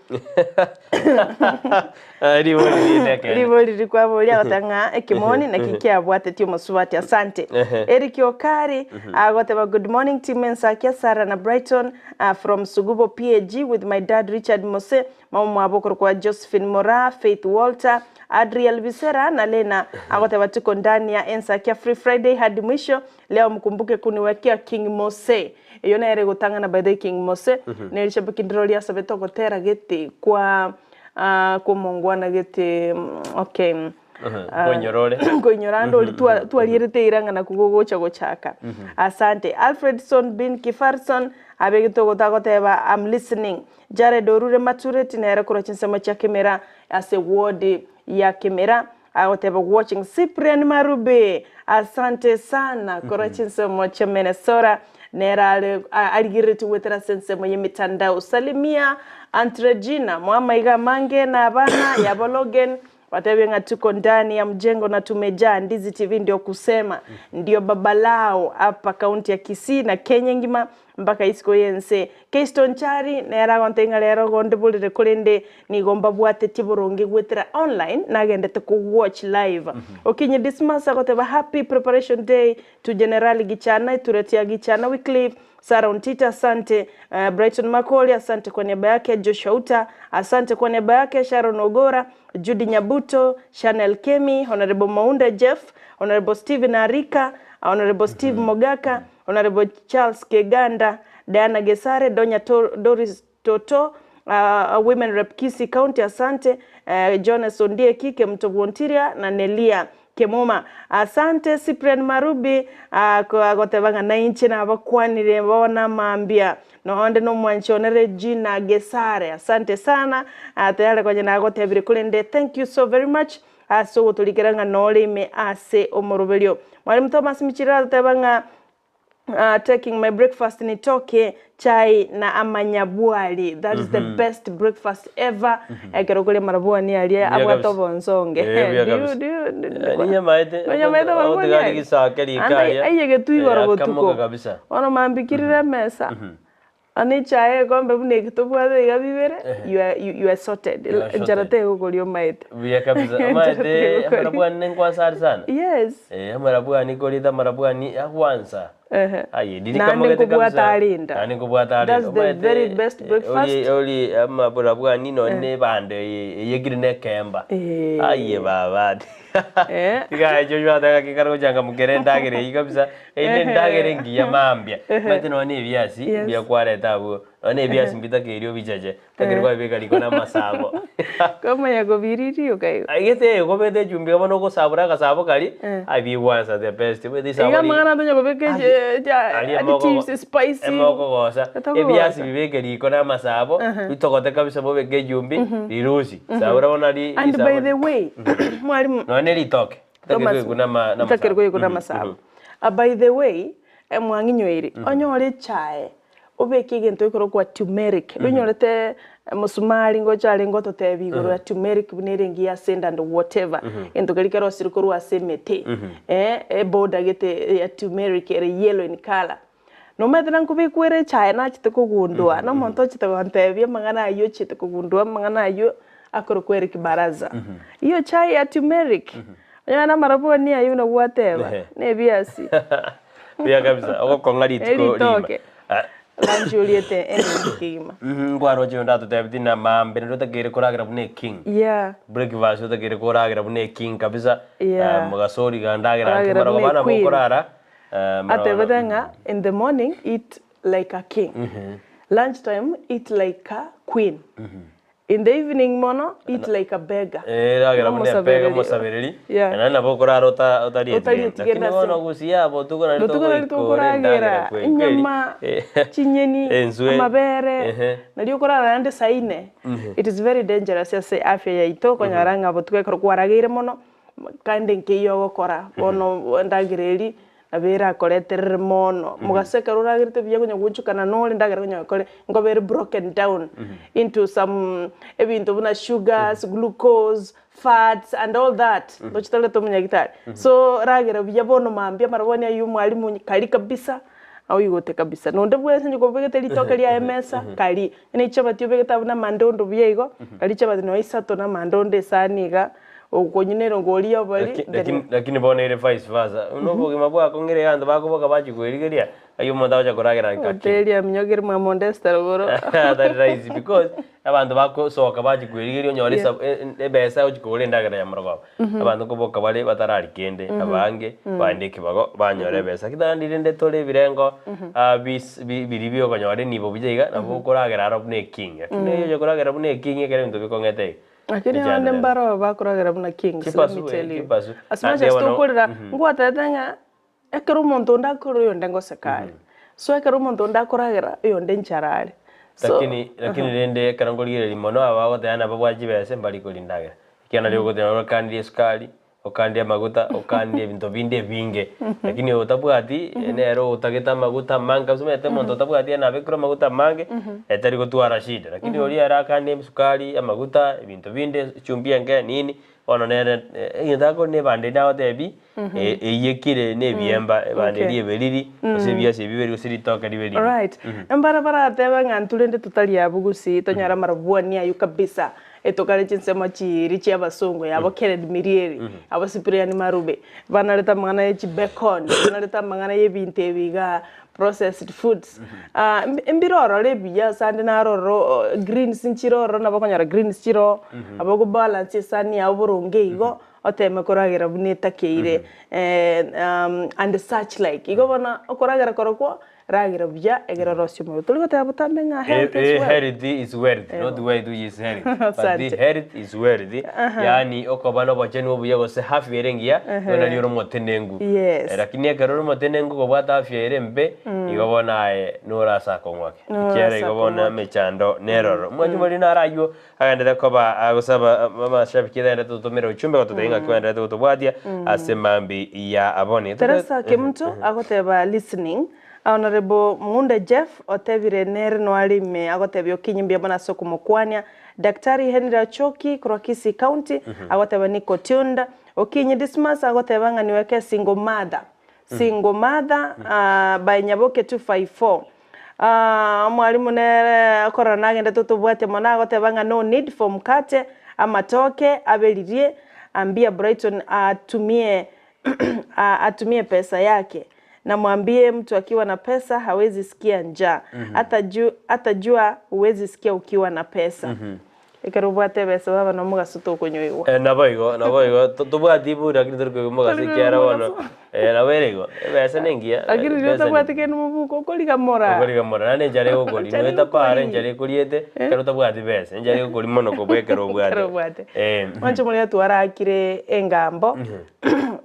Ribori riri nekene.
ribori riri kwaboria agoteba ng'a ekemoni naki kiabwatetie omosubati asante. Eric Okari agoteba good morning team Ensakia, Sarah na Brighton from Sugubo PAG with my dad Richard Mose Mama omwabo okorokwa Josephine Moraa, Faith Walter, Adriel Bisera na Lena agoteba tuko ndani ya Ensakia Free Friday hadi mwisho leo mkumbuke kuniwekea King Mose. Eyio nere egotang'ana by the way King Mose nere rishabiki ndiro riasabete ogotera gete kwa kw'omongwana gete okay
Nkoinyora ore.
nkoinyora ande oria twa twarierete eira ng'a nakwo gogocha gochaka. Asante. Alfredson Bin Kifarson abegete ogoto agoteba I'm listening. Jared orure matureti nere korwa chinsemo chia Kemera ase ward ya Kemera agoteba watching Cyprian Marube asante sana korwa chinsemo chia Minnesota nere are arigereretie goetera ase ensemo y'emitandao Salimia Aunt Regina moa amaiga amange na abana yabo Logan Batebie ng'a tuko ndani ya mjengo na tumejaa Ndizi TV ndio kusema ndio baba lao hapa kaunti ya Kisii na Kenya engima mpaka isiko y'ense. Keiston Chari nere agontebia ng'a rero igo borere korende nigo mbabwatetie boronge goetera online nagendete ko watch live. Okinyi Dismas agoteba happy preparation day to Generali Gichana etureti ya Gichana Wycliffe Sarah Ontita asante, Brighton Makoli asante kwa niaba yake, Joshua Uta asante kwa niaba yake, Sharon Ogora, Judy Nyabuto, Chanel Kemi, Honorable Maunda Jeff, Honorable Steven Arika, Honorable Steve Mogaka, Honorable Charles Keganda, Diana Gesare, Donya Doris Toto, Women Rep Kisii County asante, Jonas Ondie Kike Mtobwontiria na Nelia Kemuma. Asante Cyprian Marubi agoteba ng'a nainche nabakwanire bono mambia nonde nomwanchi one Regina Gesare asante sana tayari konya nagotebire korende thank you so very much ase ogotorikera ng'a nore ime ase omoroberio. Mwalimu Thomas Michira agoteba ng'a taking my breakfast nitoke chai na amanyabwari that is the best breakfast ever ekero okoria amarabwani aria
Buya
abwate
kabisa.
obonsonge
Eh, buya
Do you-
kabisa.
do you- do-
Eh, ninyamaete
Nonyamaete amarabwani
otigari
aria?
gisake rika
Ande
aria.
aiyegetwe
Eh,
igoro
akamoka
botuko
kabisa.
bono mambikirire emesa One echae egekombe buna eki tobwate iga bibere, you are, you, you are sorted.
You are sorted.
Enchara tegokoria omaete.
Buya kabisa.
Enchara
Omanyete
tegokoria.
amarabwani nenkwansa are sana.
Yes.
Eh, amarabwani koreta amarabwani agwansa.
Ehe.
Aye, ndiri
Naende
kamogete
nkobwata
kabisa.
arenda.
Naende nkobwata arenda.
That's the
Omanyete,
very best
eh,
breakfast.
Ori ori amarabwani nonye na ebando eye eyekire na ekemba.
Eh.
Aye baba.
Eh.
Tiga echo chwate gaki kare gochangamokera endagera eyio kabisa, eyio ne endagera engiya mambia. Omanyete nonya na ebiasi,
Yes.
mbuya kwareta abwo, nonya na ebiasi mbitakeiri obichache, bitakeiri kwabibeka riko na amasabo.
Kwamanya kobiriria okaiga.
Gete okobeta echumbi bono ogosabora agasabo karia,
Eh.
aye bigwansa the best. Omanyete
Iga
risabo ri-
amang'ana tonya kobeka
Aye,
eche-
aria
adi
mokogo-
chips, spicy.
emokogosa.
Etokogosa.
Ebiasi bibeke riko na amasabo, bitogote kabisa bobeke echumbi, rirusi. Sabora bono ri-
And
risabo
by
ri-
the way, mwalimu
Nonya ne ritoke.
Thomas,
Ritakeri koigwa nama- namasabo.
ritakeri koigwa namasabo. By the way, mwang'inyoiri, onyore echae, obeke egento ekorokwa turmeric, nonyorete mosumari ngocha arenge ototebia igoro ya turmeric buna ere engiya ase enda and whatever, egento keria kerosire korwa ase emete, eboda gete ya turmeric ere yellow in colour. Nomanyete nankobekwa ere echae nachete kogundua, na omonto ochete gontebia amang'ana aywo ochete kogundua amang'ana aywo, akorokwa Eric Baraza. Hiyo chai ya turmeric, onye na amarabwoni aywo buna gwateba,
Ehe.
na ebiasi.
Buya kabisa, ogokong'a rituko rigima.
Eritoke.
Ah.
Lunch oriete enengi kegima.
Mhm, nkwaroche onde atotebetie na maambia naende otakeire koragera buna eking.
Yeah.
Breakfast otakeire koragera buna eking kabisa.
Yeah.
Ah, mogaso origa ndagera nke
Koragera
marogo
buna
bana
equeen.
bokorara. Ah, marogo-
Atebete ng'a in the morning eat like a king. Lunch time eat like a queen. In the evening mono eat like a beggar.
Eh, ragera buna epega
Omosabereri.
omosabereri.
Yeah.
Naende nabo okorara ota otarieti
Otarieti
gento. Lakini
gento
bono
ase-
gusii aba botuko nari
Botuko nari
togoikora endagera
tokoragera
kweri kweri.
enyama,
Eh,
chinyeni,
enswe.
amabere,
Ehe.
nari okorara naende saa ine. It is very dangerous ase afya yaito okonyora ng'a botuko ekero kwarageire mono, kande nkeiyo ogokora, bono endagera eria nabo erakoreterere mono. Mogaso ekero oragerete buya konya gochukana nore endagera konya ekore nkoba ere broken down into some ebinto buna sugars, glucose, fats and all that, ntoche torete omonyagitari. So ragera buya bono mambia amarabwani aywo omwalimu karia kabisa, oigote kabisa. Nonde bwensi onye kobegete ritoke riaye emesa karia, onye chichabati obegete abwo na amandondo buya igo, karia chichabati nonya isato na amandondo esani iga. Okonywa nerongo oria obori,
Laki-
then
lakini lakini bono ere vice versa buna obogima bwakong'ire iga abanto bakoboka bachia koerigeria ng'ai omonto agocha koragera nka ki.
Oteria minyokeri mwa Mondesta rogoro.
Tari rahisi because abanto bakosoka bachia koerigeria onyore
Yeah.
esa e- ebesa ochi kogora endagera ya morogoba. Abanto nkoboka bare batarari kende abange baende ekebago banyore ebesa. Lakini naende rende tore ebirengo bis bi biria biokonyora enibo buya iga nabo okoragera aro buna eking. Lakini oyo okoragera buna eking ekero ebinto bikong'ete iga.
Lakini abande mbaro bakoragera buna kings, let me
Chipasu,
tell
eh,
you.
chipasu.
As much
Naende
as
bono-
tokorera, ngwatebete ng'a ekero omonto onde akorora oyonde ngoseka are. So ekero omonto onde akoragera, oyonde nchara are. So,
Lakini lakini rende ekero nkorigereria mono aba bagoteba nababwate chibesa mbari koria endagera. Ekiagera nario ogoteba okanirie esukari, okanirie amaguta, okanirie ebinto binde ebinge. Lakini oyo otabwati, nere otagete amaguta amange kabisa omanyete omonto otabwati yaani nabekirwe amaguta amange, etari gotwara shida. Lakini oria ere akanie esukari, amaguta, ebinto binde, echumbi enke nini, bono nere egento akoria na ebande ende agotebia, eyekire na ebiemba, ebande eria eberiri, gose ebiasi ebi bibere gose ritoke ribe riria.
Alright. Mbare baratebe ng'a intwe rende totari abwo gusii tonyore amarabwani aywo kabisa. Etokare chinsemo chiiri chi'abasongo, yabo Kennedy Mirieri, abo Cyprian Marube, banarete amang'ana ye chibacon, banarete amang'ana y'ebinto ebi igaa, processed foods. Mbire ororo ebiya ase ande naro ororo greens nchire ororo nabo okonyora greens chire oo, nabo okobalance esani yao boronge igo, oteme koragera buna etakeire and such like. Igo bono okoragera korokwo Ragera buya egere orosie omorero. Tori goteba botambe ng'a health is wealth.
Health is wealth, not wealth which is health, but
Asante.
health is wealth, yaani okoba na obochenu obuya gose afya ere engiya, igo nari ore omotenengu.
Yes.
Eh, Lakini ekero ore omotenengu kobwate afya ere embe, igo bono aye nore ase akong'u ake.
Nore
Ekiagera
ase
igo bono
akong'u ake.
emechando neroro. Mwanche moria naro aywo agenderete koba agosaba amashabiki agenderete gototomera ochumbe gototebia ng'aki bagenderete gotobwatia ase mambi ya boni.
Teresa Kemunto agoteba listening. Honourable Munde Jeff otebire nere noare ime agotebia Okinyi mbuya mono ase okomokwania. Daktari Henry Achoki korwa Kisii County agoteba niko tuned. Okinyi Dismas agoteba ng'a niweke single mother. Single mother by Nyaboke 254. Omwalimu nere okorora nagendete otobwatia mono agoteba ng'a no need for mkate, amatoke aberirie, ambia Brighton atumie atumie pesa yake na mwambie mtu akiwa na pesa hawezi sikia njaa hata jua huwezi sikia ukiwa na pesa. Ekero obwate ebesa baba na omogaso tokonyoigwa.
Eh, naboigo, naboigo, to- tobwati iburi lakini tori koigwa omogaso
Tori
ekiagera
koigwa
bono,
omogaso.
eh, nabo ere igo, ebesa na engiya,
Lakini riria
ebesa ni-
otabwati kende mobuko okorigamora.
Okorigamora, naende enchara egokori,
Enchara
noeta pare
egokori.
enchara ekoriete, ekero otabwati besa, enchara egokori mono kobua ekero obwate.
Ekero obwate.
Eh.
Mwanche moria twarakire engambo,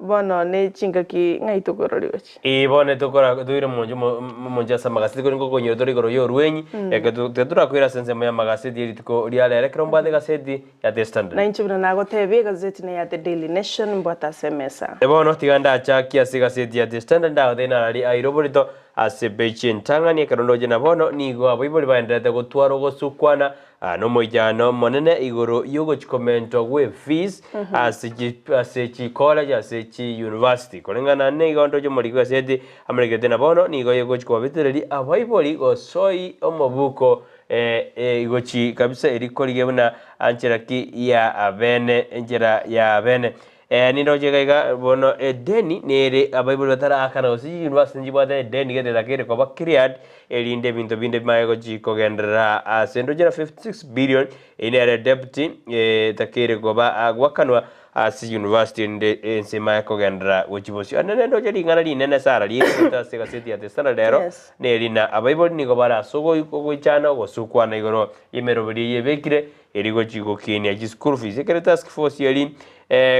bono ne chingaki ng'ai tokorori gochia.
Ee, bono tokora toire omonche omo omonche ase amagaseti korende nkokonyora tore igoro ya orwenyi, eke to tiga torakwere ase ensemo ya amagaseti ya rituko ria rero ekero mbwate egaseti ya The Standard.
Na inche buna nagotebia, egazeti neya The Daily Nation mbwate ase emesa.
Bono tiga ndachakie ase egaseti ya The Standard ndagotebie narari aire oborito ase epeji entang'ani ekero ndoche na bono nigo abaibori baendererete gotwara ogosukwana Nomoichano omonene igoro y'ogochikomentwa gwe fees ase chi ase chicollege ase chi university. Koreng'ana negeonto chi'omoriki bw'eseti amorekerete na bono nigo egochi kobabetereria abaibori gosoi omobuko eh, gochi kabisa eri korigia buna anchera ki ya abene enchera ya abene. Nindoche iga iga bono edeni nere abaibori bataraakana gose chiuniversity nchibwate edeni gete etakeire koba cleared erinde ebinto binde bimanye gochi kogenderera ase ndoche na 56 billion eyio nere debt etakeire koba goakanwa ase university erinde ense emanye kogenderera gochi bosio. Ande nendoche ring'ana rinene sana riaetete ase egaseti ya The Standard rero neri na abaibori nigo bare ase ogoichana ogosukwana igoro yemeroberi eyio ebekire eri gochi gokinia chischool fees. Ekero task force eri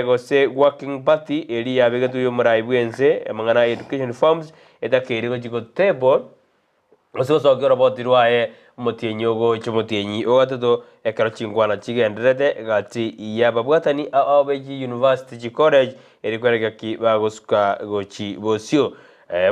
gose working party eri yabegetwe yomorai bwense amang'ana ya education reforms etakeire gochi go table gose gosokia oroboti rwaye omotienyi ogocha omotienyi ogatato ekero chinkwana chigendererete gati y'ababwatani ao be chiuniversity chicollege eri kwereka ki bagosuka gochi bosio.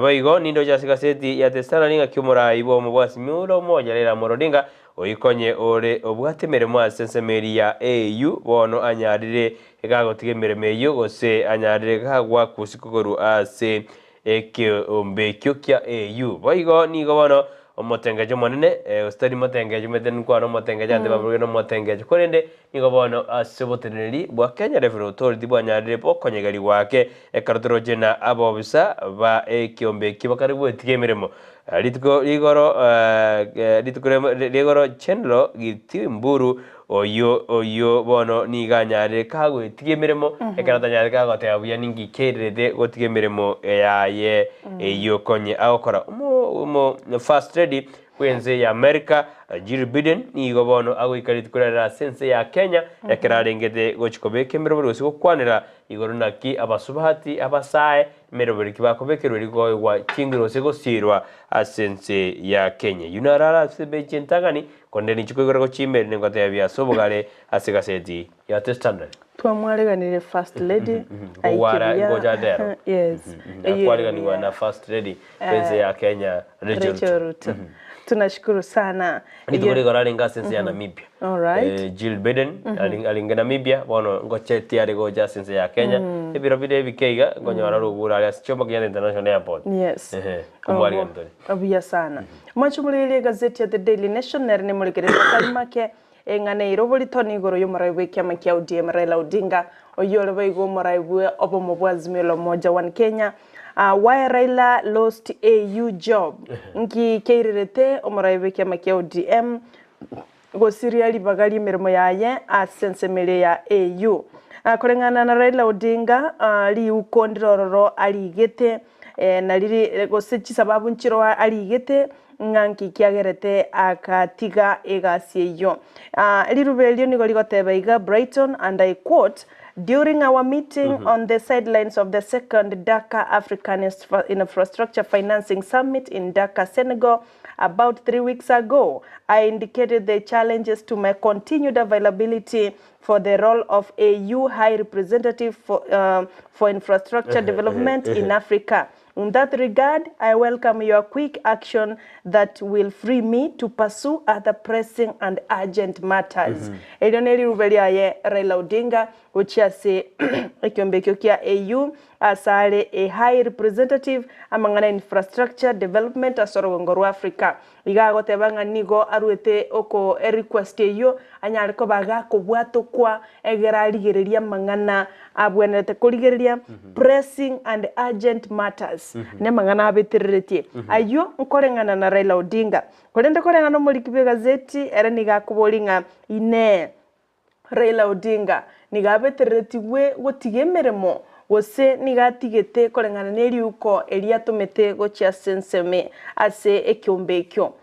Boigo nindoche ase egaseti ya The Standard ng'aki omorai bw'omobwasi Mula Umoja Raila Amolo Odinga Oikonye ore obwate emeremo ase ensemo eria ya AU bono anyarire gagotiga emeremo eyio gose anyarire gagwakwa osiko korwa ase ekeombe ekio kia AU. Boigo nigo bono omotengecho omonene gose tari motengecho omanyete nkwane omotengecho abanto baborie nomotengecho korende nigo bono ase oboteneneri bwa Kenya Revenue Authority bwanyarire bokonyegerigwa ake ekero toroche na abobisa ba ekeombe ekio bakare gwetiga emeremo. Rituko rigoro rituko rigoro General Gitimburu oyio oyio bono nigo anyarire kagoetiga emeremo ekero atanyarete kagoteba buya ninki kererete gotiga emeremo yaye eyio konye agokora. Omo omo First Lady bw'ense ya America Jill Biden nigo bono agoika rituko riarero ase ense ya Kenya ekero arengete gochi kobeka emeroberi gose gokwanera igoro naki abasubati abasae Emeroberi ki bakobekerwa erio koegwa chinguru gose gosiirwa ase ense ya Kenya. Eyio naro are ase ebechi entang'ani, korende ninche koigora gochia ime erinde ngotebie ase obogare ase egaseti ya The Standard.
Twamwareganirie First Lady aike
Kogwara
buya.
ngocha ndero.
Yes. Eyio ere
Akwariganigwa
buya.
na First Lady bw'ense ya Kenya Rachel
Rachel
Ruto.
Ruto. Tunashukuru sana.
Rituko
Eyio-
rigoro arenge ase ense ya Namibia.
Alright.
Eh, Jill Biden arenge Namibia bono ngochetie are gocha ase ense ya Kenya. Ebiro bire ebike iga nkonyora rogoro are ase Jomo Kenyatta International Airport.
Yes.
Ehe, komwarigani tore.
Obuya sana. Mwanche omorigereria egazeti ya The Daily Nation nere nemorekereria atari make eng'ana eire oborito nigoro y'omorai bw'ekiama kia ODM Raila Odinga oyio ore boigo omorai bwe obomo bwa Azimio la Umoja One Kenya Why Raila lost AU job Nki kiairerete omorai bw'ekiama kia ODM gosiria ribaga ri'emeremo yaye ase ensemo eria ya AU. Koreng'ana na Raila Odinga, riuko ndire ororo arigete na riri gose chisababu nchiroo arigete ng'a nki kiagerete agatiga egasi eyio. Riruba erio nigo rigoteba iga, Brighton, and I quote, During our meeting on the sidelines of the second Dakar African Infrastructure Financing Summit in Dakar, Senegal, About 3 weeks ago, I indicated the challenges to my continued availability for the role of AU High Representative for, uh, for Infrastructure Development in Africa. In that regard, I welcome your quick action that will free me to pursue other pressing and urgent matters. Erio nerirube riaye Raila Odinga gochia ase ekiombe ekio kia AU Asare a High Representative amang'ana ya Infrastructure Development ase orogongo rwa Africa. Iga agoteba ng'a nigo aruete oko erequest eyio anyare koba gakobwatokwa egere arigererie amang'ana abwenerete korigereria pressing and urgent matters namang'ana abetereretie ayio nkoreng'ana na Raila Odinga. Korende koreng'ana omoriki bw'egazeti ere nigo akoboria ng'a inee! Raila Odinga nigo abetereretigwe gotiga emeremo gose nigo atigete koreng'ana neriuko eria atomete gochia ase ensemo ase ekeombe ekio.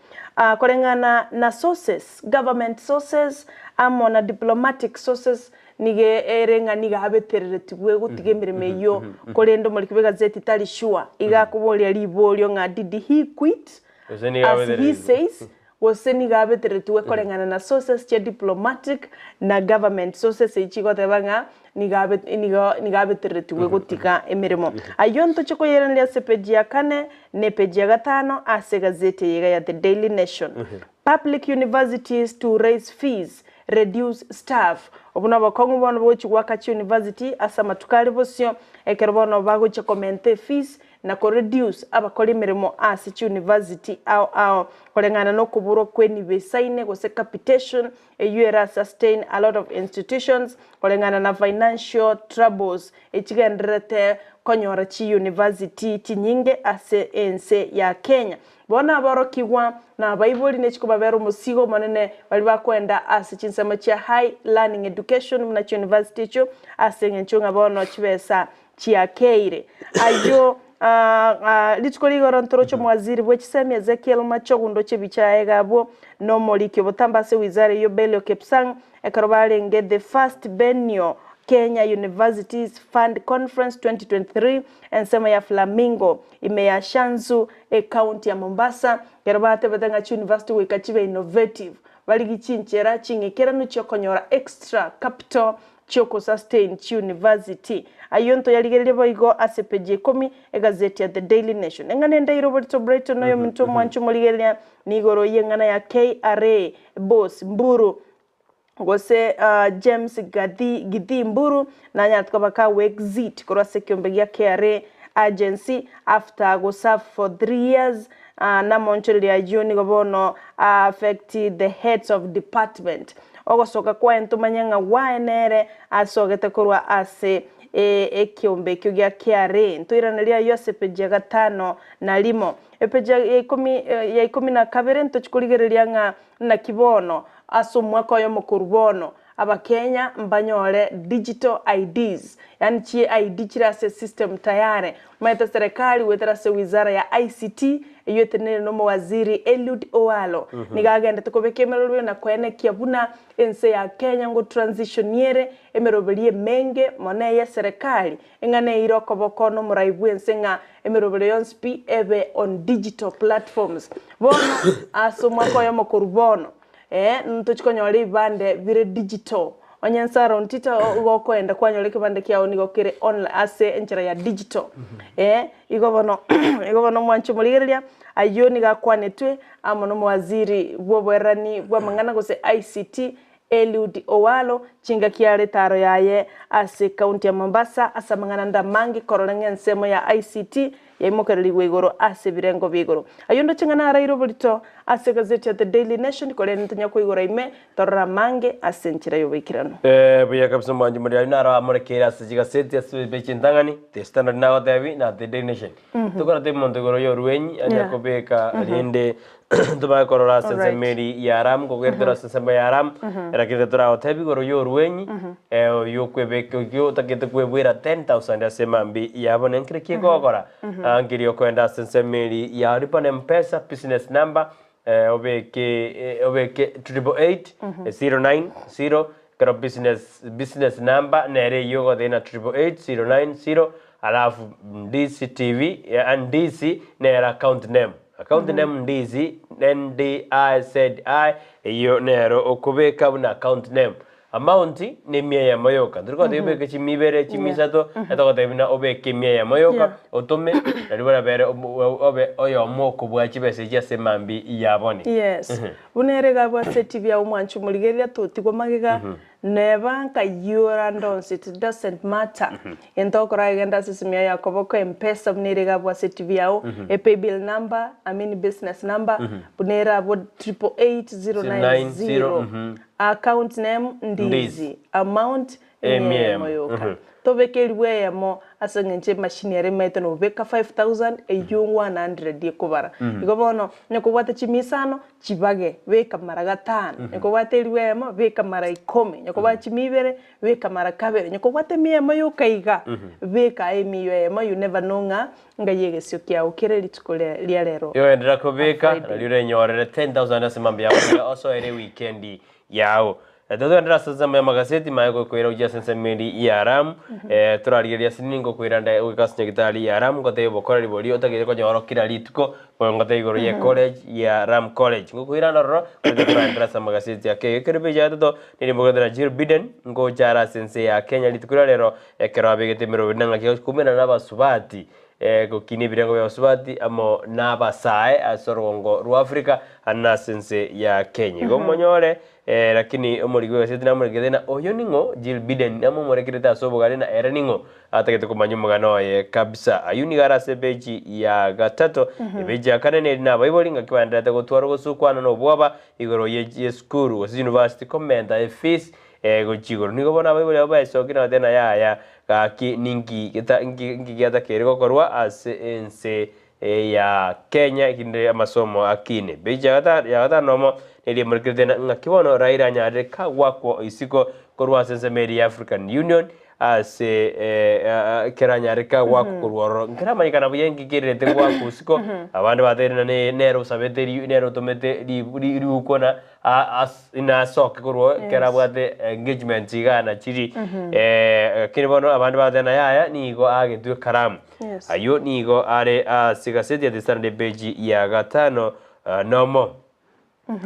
Koreng'ana na sources, government sources amo na diplomatic sources nigo ere ng'a nigo abetereretigwe gotiga emeremo eyio korende omoriki bw'egazeti tari sure. Iga akoboria riborio ng'a did he quit
Gose nigo
as he
abetereretigwe.
says Gose nigo abeteretigwe koreng'ana na sources chia diplomatic na government sources echi chigoteba ng'a nigo abe nigo nigo abeteretigwe gotiga emeremo. Ayio ntoche koyeraneria ase epeji ya kane na epeji ya gatano ase egazeti eye iga ya The Daily Nation. Public universities to raise fees. Reduce staff. Obwo nobokong'u bono bogochia goaka chiuniversity ase amatuko are bosio ekero bono bagochia komenta efees na ko reduce abakori emeremo ase chiuniversity ao ao koreng'ana na okoborwa kw'enibo esaine gose capitation eyio era sustain a lot of institutions koreng'ana na financial troubles echigendererete konyora chiuniversity chinyinge ase ense ya Kenya. Bono aborokigwa na abaibori nechikobabera omosigo omonene baria bakoenda ase chinsemo chia high learning education buna chiuniversity echio ase eng'encho ng'a bono chibesa chiakeire. Ayio rituko rigoro ntoroche omowaziri bwe chisemi Ezekiel Machogu ndoche ebicha aye iga abwo na omoriki obotambe ase wizara eyio Belio Kipsang ekero barenge the first Benio Kenya Universities Fund Conference 2023 ensemo ya Flamingo ime ya Shanzu Ecounty ya Mombasa ekero batebete ng'a chiuniversity goika chibe innovative barigie chinchera ching'ikeranu chiokonyora extra capital chi'okosustain chiuniversity. Ayio ntoyarigererie boigo ase peji ya ikomi egazeti ya The Daily Nation. Eng'ana ende eire oborito Brighton oyominto omwanchi omorigereria nigoro y'eng'ana ya KRA boss Mburu gose James Gathi Githii Mburu nanyarete koba kagoexit korwa ase ekiombe gia KRA agency after goserve for 3 years namonchoreria ayio nigo bono affect the heads of department. Ogosoka kwaye ntomanye ng'a gwaye nere asogete korwa ase ekiombe ekio gia KRA. Ntoiranerie ayio ase epeji ya gatano na rimo. Epeji ya ikomi ya ikomi na kabere ntochi korigereria ng'a naki bono ase omwaka oyomo korwa bono Abakenya mbanyore digital IDs, yaani chi ID chire ase esystem tayare. Omanyete serikali goetera ase wizara ya ICT eyio eteneneire na omowaziri Eliud Owalo nigo agendete kobeka emerobio na koenekia buna ense ya Kenya ngo transition ere emeroberio emenge mono eye serikali eng'ana eire okoboko na omorai bwense ng'a emeroberio yonsi pi ebe on digital platforms. Bono ase omwaka oyomo korwa bono Ee, ntochi konyora ebibande bire digital. Onye nsaro ntito igo okoenda kwanyora ekebande kiao nigo kere online ase enchera ya digital. Ee, igo bono igo bono mwanche omorigereria, ayio nigo akwanetwe amo na omowaziri bwa oboererani bwa amang'ana gose ICT, Eliud Owalo, chingaki are etaro yaye ase ekaunti ya Mombasa ase amang'ana ande amange korora ng'a ensemo ya ICT Yaimokererigwe igoro ase ebirengo bia igoro. Ayio ndoche ng'a naraire oborito ase egazeti ya The Daily Nation, korende ntonya koigora ime torore amange ase enchera y'oboikeranu.
Buya kabisa omwanchi moriari naro amorekeire ase chigaseti ase be chintang'ani, The Standard nagotebi na The Daily Nation. Tokoratebi monto igoro y'orwenyi anya kobeka rende tobage korora ase ensemo eri ya Ram, kogera tore ase ensemo ya Ram, lakini toragotebi igoro y'orwenyi oyio okwebeka oyio otagete kwebwera 10,000 ase emambi yabo nenkere ki egokora nkeri okoenda ase ensemo eri ya Lipa na Mpesa business number obeke obeke 888 090 ekero business business number nere eyio ogoteba na 888 090 Alafu Ndisi TV, Ndisi nere account name. Account name Ndisi, N-D-I-Z-I, eyio nero okobeka buna account name. Amount ne emia eyemo yoka. Ntori gotebia obeke chimia ibere, chimia isato, etogotebia buna obeke emia eyemo yoka, otome, nario borabere obe oyomo okobua chibesa echi ase emambia ya boni.
Yes. Buna ere iga abwate etibi ya omwancho omorigereria totigwa magega, Neba nkayiora ande onsi it doesn't matter gento okora genda ase esimu yao ya koboko mpesa buna ere iga abwo ase etibi yao e paybill number I mean business number buna ere abwo 888090 account name Ndizi amount emia eyemo yoka tobeke eribu eyemo ase eng'encho emachine ere emaete nobeka 5000 eywo 100 ekobara igo bono onye kobwate chimia isano Chibage, beka mara gatano, onye kobwate eribu eyemo, beka mara ikomi, onye kobwate chimia ibere, beka mara kabere, onye kobwate emia eyemo yoka iga, beka aye emia eyemo, you never know ng'a ngai egesio kiago kere rituko ria rero.
Yoenderera kobeka,
Friday.
nario orenyorere 10,000 ase mambia yao iga osoere ewikendi yao. Togenderere ase ensemo y'amagaseti maye gokoira gochia ase ensemo eria y'Aramu, torarigereria ase ningo okoira nde goika ase nyagitari y'Aramu ngotebie obokoreri boria otagete konyora kera rituko, bono ngotebie igoro ye college ya Ram College. Ngokoira ande ororo, korende toraenderere ase amagaseti ake. Ekero epeji ya gatato, nigo mbogete na Jill Biden, ngocha are ase ense ya Kenya rituko ria rero, ekero abegete emeroberi na ng'aki agochi koumerana na abasubati, gokina ebirengo bia abasubati amo na abasae ase orogongo rwa Africa, ande na ase ense ya Kenya. Igo monyore. Lakini omoriki bw'egaseti namorekete na oyo ning'o Jill Biden namomorekerete ase obogare na ere ning'o atagete komanya omogano oye kabisa. Ayio nigo are ase epeji ya gatato. Epeji ya kane neri nabaibori ngaki baendererete gotwara ogosukwana na obwoba igoro ye esukuru gose university komenta efees gochia igoro. Nigo bono abaibori abwo baesokia na goteba yaya gaki ninki geta nki giatakeire gokorwa ase ense ya Kenya ekinde amasomo akine. Peji ya gatano nomo neria emorekerete ng'aki bono Raila anyarire kagwakwa isiko korwa ase ensemo eria ya African Union ase ekero anyarire kagwakwa korwa ororo. Nkeramanyekana buya inki kererete gwakwa isiko, abande bateire ng'a nere osabete nere otomete riuko na nasoke korwa ekero abwate engagements igaa na chiri. Lakini bono abande bagoteba ng'a yaya nigo agetwe ekaramu. Ayio nigo are ase egaseti ya The Standard epeji ya gatano nomo.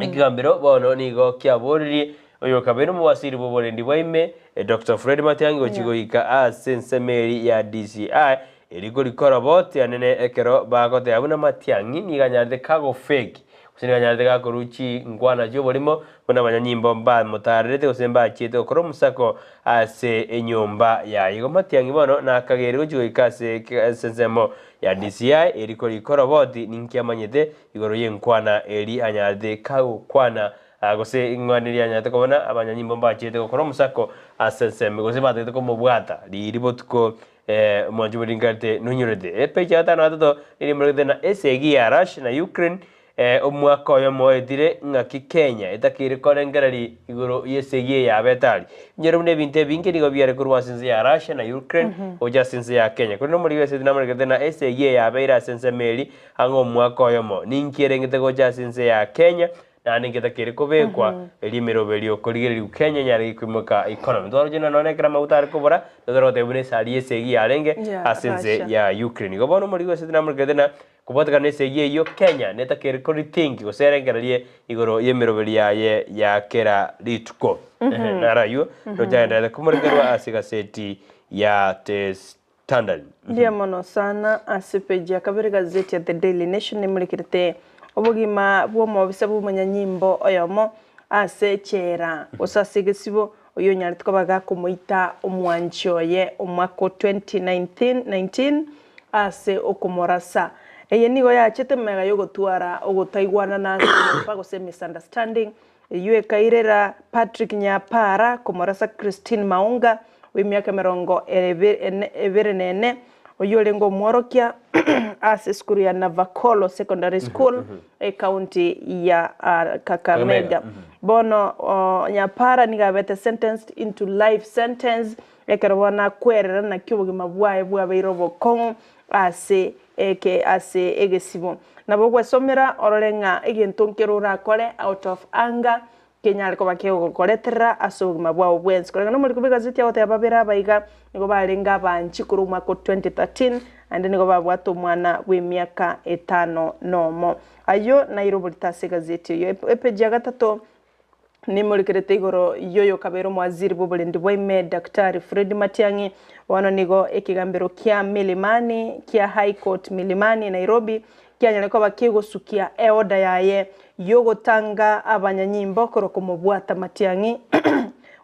Ekegambero bono nigo kiaboririe oyokabeire omobasiri bw'oborendi bwa ime, Doctor Fred Matiang'i gochia goika ase ensemo eria ya DCI eria korikora boti anene ekero bagoteba buna Matiang'i nigo anyarete kagofeki gose nigo anyarete gakorwa chinkwana chi'oborimo buna abanyanyimbo mbamotaarerete gose mbachiete gokora omosako ase enyomba yaye. Igo Matiang'i bono nakagere gochia goika ase ensemo ya DCI eria korikora boti ninki amanyete Igoro y'enkwana eria anyarete kagokwana, gose ing'ana eria anyarete kobona, abanyanyimbo mbachiete gokora omosako ase ensemo, gose batagete komobwata riiri botuko omwancho bw'erinkarete nonyorete. Epeji ya gatano na gatato nigo emorekete na esegi ya Russia na Ukraine omwaka oyomo oetire ng'aki Kenya etakeire korengereria igoro y'esegi eye yabete aria. Inyore buna ebinto ebinge nigo biare korwa ase ense ya Russia na Ukraine gocha ase ense ya Kenya. Korende omoriki bw'esegi namorekete na esegi eye yabeire ase ensemo eria Ang'e omwaka oyomo, ninki erengete gocha ase ense ya Kenya, naende ngetakeri kobekwa erio emeroberio okorigereria Kenya enyare gokoimoka economy. Twaroche ng'a nonye ekero amaguta are kobora, totari goteba buna esari y'esegi yarenge
Ya
ase ense
Russia.
ya Ukraine. Igo bono omoriki gose tinamorekete ng'a kobwatekana na esegi eyio Kenya netakeri korithink gose erengererie igoro y'emeroberio yaye ya kera rituko. Naro ayio roche agendererete komorekerwa ase egaseti ya The Standard.
Mbuya mono sana ase page ya kabere gazeti ya The Daily Nation nemorekerete obogima bw'omobisa bw'omonyanyimbo oyomo ase echela gose ase egesibo oyio onyarete koba gakomoita omwanchi oye omwaka o 2019 ase okomorasa. Eye nigo yachete magega yogotwara ogotaigwanana ase enyomba gose misunderstanding Eyio ekairera Patrick Nyapara komorasa Christine Maunga w'emiaka emerongo ebere na ene, oyio orenge omworokia ase esukuru ya Navakolo Secondary School, ecounty ya Kakamega. Bono Nyapara nigo abete sentenced into life sentence ekero bono akwerera naki obogima bwaye bwabeire obokong'u ase eke ase egesibo. Nabo ogwesomera orore ng'a egento nkere orakore out of anger kenyare koba kegokoreterera ase obogima bwao bwensi. Koreng'ana nomoriko bw'egazeti agoteba babere aba iga nigo barenge abanchi korwa omwaka o 2013 naende nigo babwate omwana bw'emiaka etano nomo. Ayio naire oborito ase egazeti eyio. Epeji ya gatato Nimorekerete igoro y'oyokabeire omowaziri bw'oborendi bwa ime Daktari Fred Matiang'i, bono nigo ekegambero kia Milimani kia High Court Milimani Nairobi kianyare koba kegosukia eorder yaye yogotanga abanyanyimbo korwa komobwata Matiang'i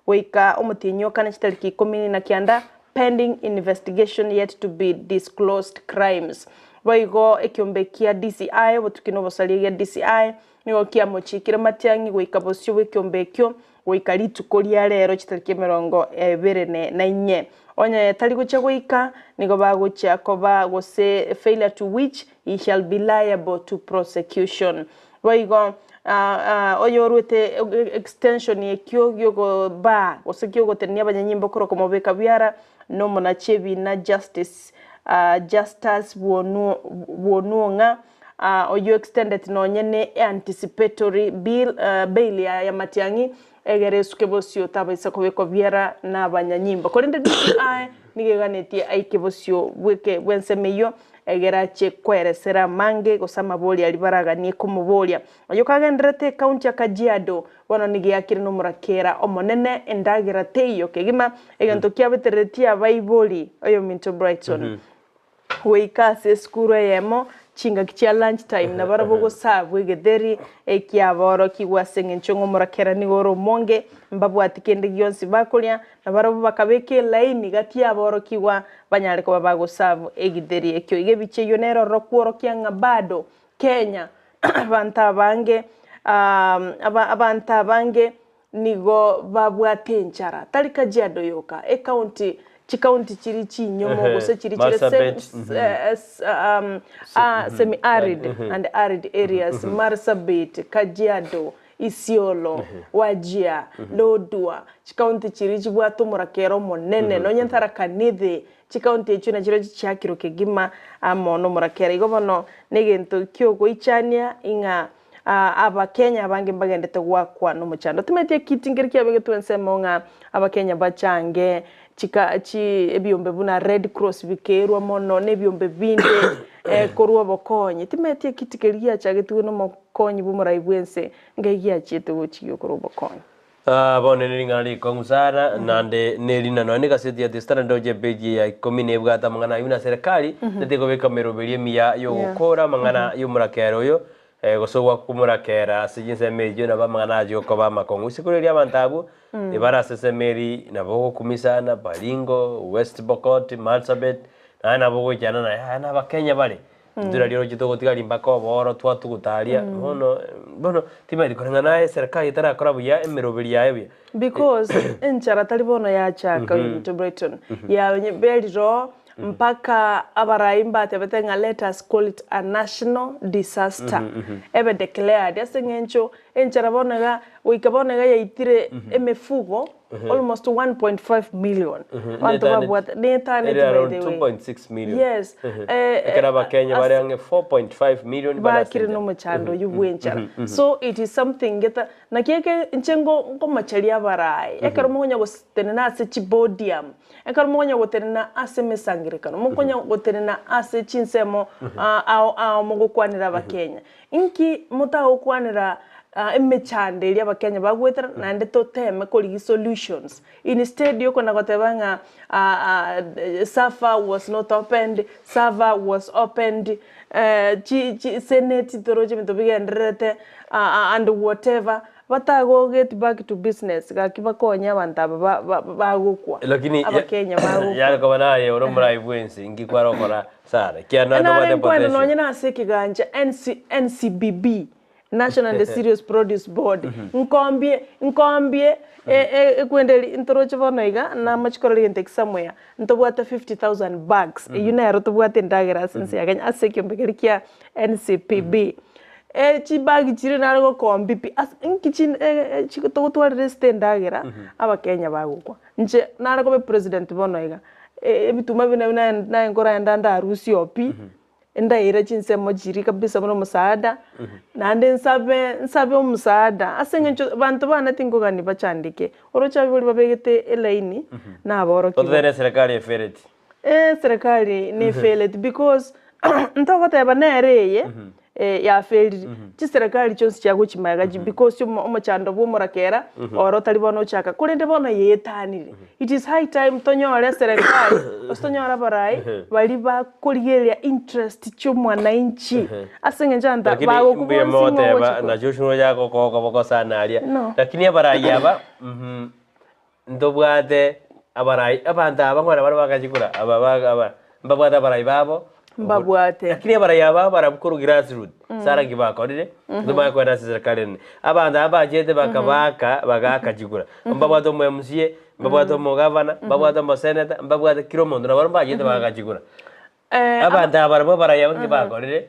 goika omotienyi o kane chitariki ikomi na kianda pending investigation yet to be disclosed crimes. Boigo ekiombe kia DCI obotuki na obosaria gia DCI Nigo kiamochiikire Matiang'i goika bosio bw'ekeombe ekio goika rituko ria reero chitariki emerongo ebere na inye. Onye tari gochia goika, nigo bagochia koba gose failure to which he shall be liable to prosecution. Boigo oyorwete extension ekio gi'okobaa gose ki'ogotenenia abanyanyimbo korwa komobeka biara nomonachi ebiina Justice Justus Bwonuong'a Oyio extended nonye ne anticipatory bill bail ya Matiang'i egere esuke bosio tabaisa kobekwa biara na abanyanyimbo. Korende DCI nigo eganetie aike bosio bweke bw'ensemo eyio egere achie koeresera amange gose amaboria aria baraganie komoboria. Oyio kagendererete ecounty ya Kajiado bono nigo eakire nomorakera omonene endagera teiyo kegima egento kiabetereretie abaibori oyominto Brighton. Goika ase esukuru eyemo Chingaki chia lunch time nabarabwo gosabwa egetheri ekiaborokigwa ase engencho ng'a omorakera nigo ore omonge, mbabwati kende gionsi bakoria, nabarabwo bakabeka elaini gati y'aborokigwa banyare koba bagosabwa egitheri ekio. Iga ebicha eyio nere ororo kworokia ng'a bado Kenya abanto abange abanto abange Nigo babwate enchara, tari Kajiado yoka, ecounty, chicounty chiria chinyomo gose chiria chire
Marsabit,
semi arid and arid areas, Marsabit, Kajiado, Isiolo, Wajir, Lodwar, chicounty chiria chibwate omorakera omonene, nonye Tharaka Nithi, chicounty echio nachirochio chiakirwe kegima amo nomorakera. Igo bono negento kiogoichania ing'a Abakenya abange mbagendete goakwa nomochando. Timanyeti ekiti nkeri kiabegetwe ensemo ng'a Abakenya bachange chika chi ebiombe buna Red Cross bikerwa mono na ebiombe binde korwa obokonyi. Timanyeti ekiti keria giachagetigwe nomokonyi bw'omorai bw'ense ngai giachiete gochia gokorwa obokonyi.
Bono eri ring'ana rikong'u sana, naende nerina nonya na egaseti ya The Standard ndoche epage ya ikomi nebwate amang'ana ayio buna serikali netigobeka emeroberio emiya yogokora amang'ana yomorakera oyo gose ogwakomorakera ase chinsemo echio nabo amang'ana achia gokoba amakong'u. Isiko riria abanto abwo ebare ase ensemo eri nabo ogokumia sana Baringo, West Pokot, Marsabit, naende nabo ogoichana naye aya nabakenya bare. Intwe nario roche togotigari mpaka obooro twatuguta aria, bono bono timanyeti koreng'ana aye eserikari etarakora buya emeroberi yaye buya.
Because enchara tari bono yachaka oyominto Brighton, yaberire oo mpaka abarai mbatebete ng'a let us call it a national disaster, ebe declared ase eng'encho enchara bono iga goika bono iga yaitire emefugo almost 1.5 million abanto babwate netaneti
Ere
by
around
the way
2.6 million.
yes
Ekero Abakenya bare ang'e 4.5 million bare ase
bakire
enchara.
nomochando oyio bw'enchara so it is something geta naki eke inche ngo nkomocheria abarai ekero mokonya gotenena ase chipodium ekero mokonya gotenena ase emesangerekano mokonya gotenena ase chinsemo ao ao mogokwanera abakenya Inki motagokwanera emechando eria abakenya bagwetera naende toteme korigia solutions instead yokona goteba ng'a server was not opened, server was opened, chi chi senate toroche ebinto bigendererete and whatever, batago get back to business gaki bakonye abanto aba ba bagokwa,
Lakini
abakenya bagokwa.
yare koba naye ore omorai bwensi inki kware gokora Sara, ekiagera naye
Nare
nobwate
nkwenda
potential.
nonye nase ekegancha NC, NCBB, National and Cereals Produce Board, nkombie, nkombie e- e- ekwenda eri ntoroche bono iga, namache korora egento eki somewhere, ntobwate 50,000 bags, eywo nero tobwate endagera ase ense ya Kenya ase ekiombe keria kia NCPB. Chibag chiria nare gokombia pi, ase inki chi togotwarera esete endagera, abakenya bagokwa. Inche nare koba epresident bono iga, ebituma buna buna naye nkorenda ndarusie oo pi, ndaire chinsemo chiria kabisa buna omosaada, naende nsabe nsabe omosaada ase eng'encho banto bane tinkogania bachandeke, oroche abaibori babegete elaini naborokigwa.
Totebe eserekari efereti.
Eserekari nefeleti because ntogoteba nere eye yafelire, chiserekari chionsi chiagochia magega ji because omo omochando bwa omorakera oro otari bono ochaka, korende bono yeetanire. It is high time tonyore eserekari gose tonyore abarai baria bakorigereria interest chia omwananchi ase eng'encho abanto
Lakini
bagokwa
mbuya
bonsi ng'a
mogoteba
ogochi ko
nacho ochi nocha gokoa okoboko sana aria.
No.
Lakini abarai aba Ntobwate abarai, abanto aba nkwana bare bagachikura, aba ba aba mbabwate abarai babo,
Mbabwate.
Lakini abarai aba barabwo korwa grassroot, sara nki bakorire, ntomanye kogenda ase eserekari enene. Abanto aba bachete bakabaaka, bagaaka chikura, mbabwate omo MCA, mbabwate omogavana, mbabwate omoseneta, mbabwate kera omonto, nabarabwo mbachete bagaaka chikura. Abanto aba barabwo abarai aba nki bakorire,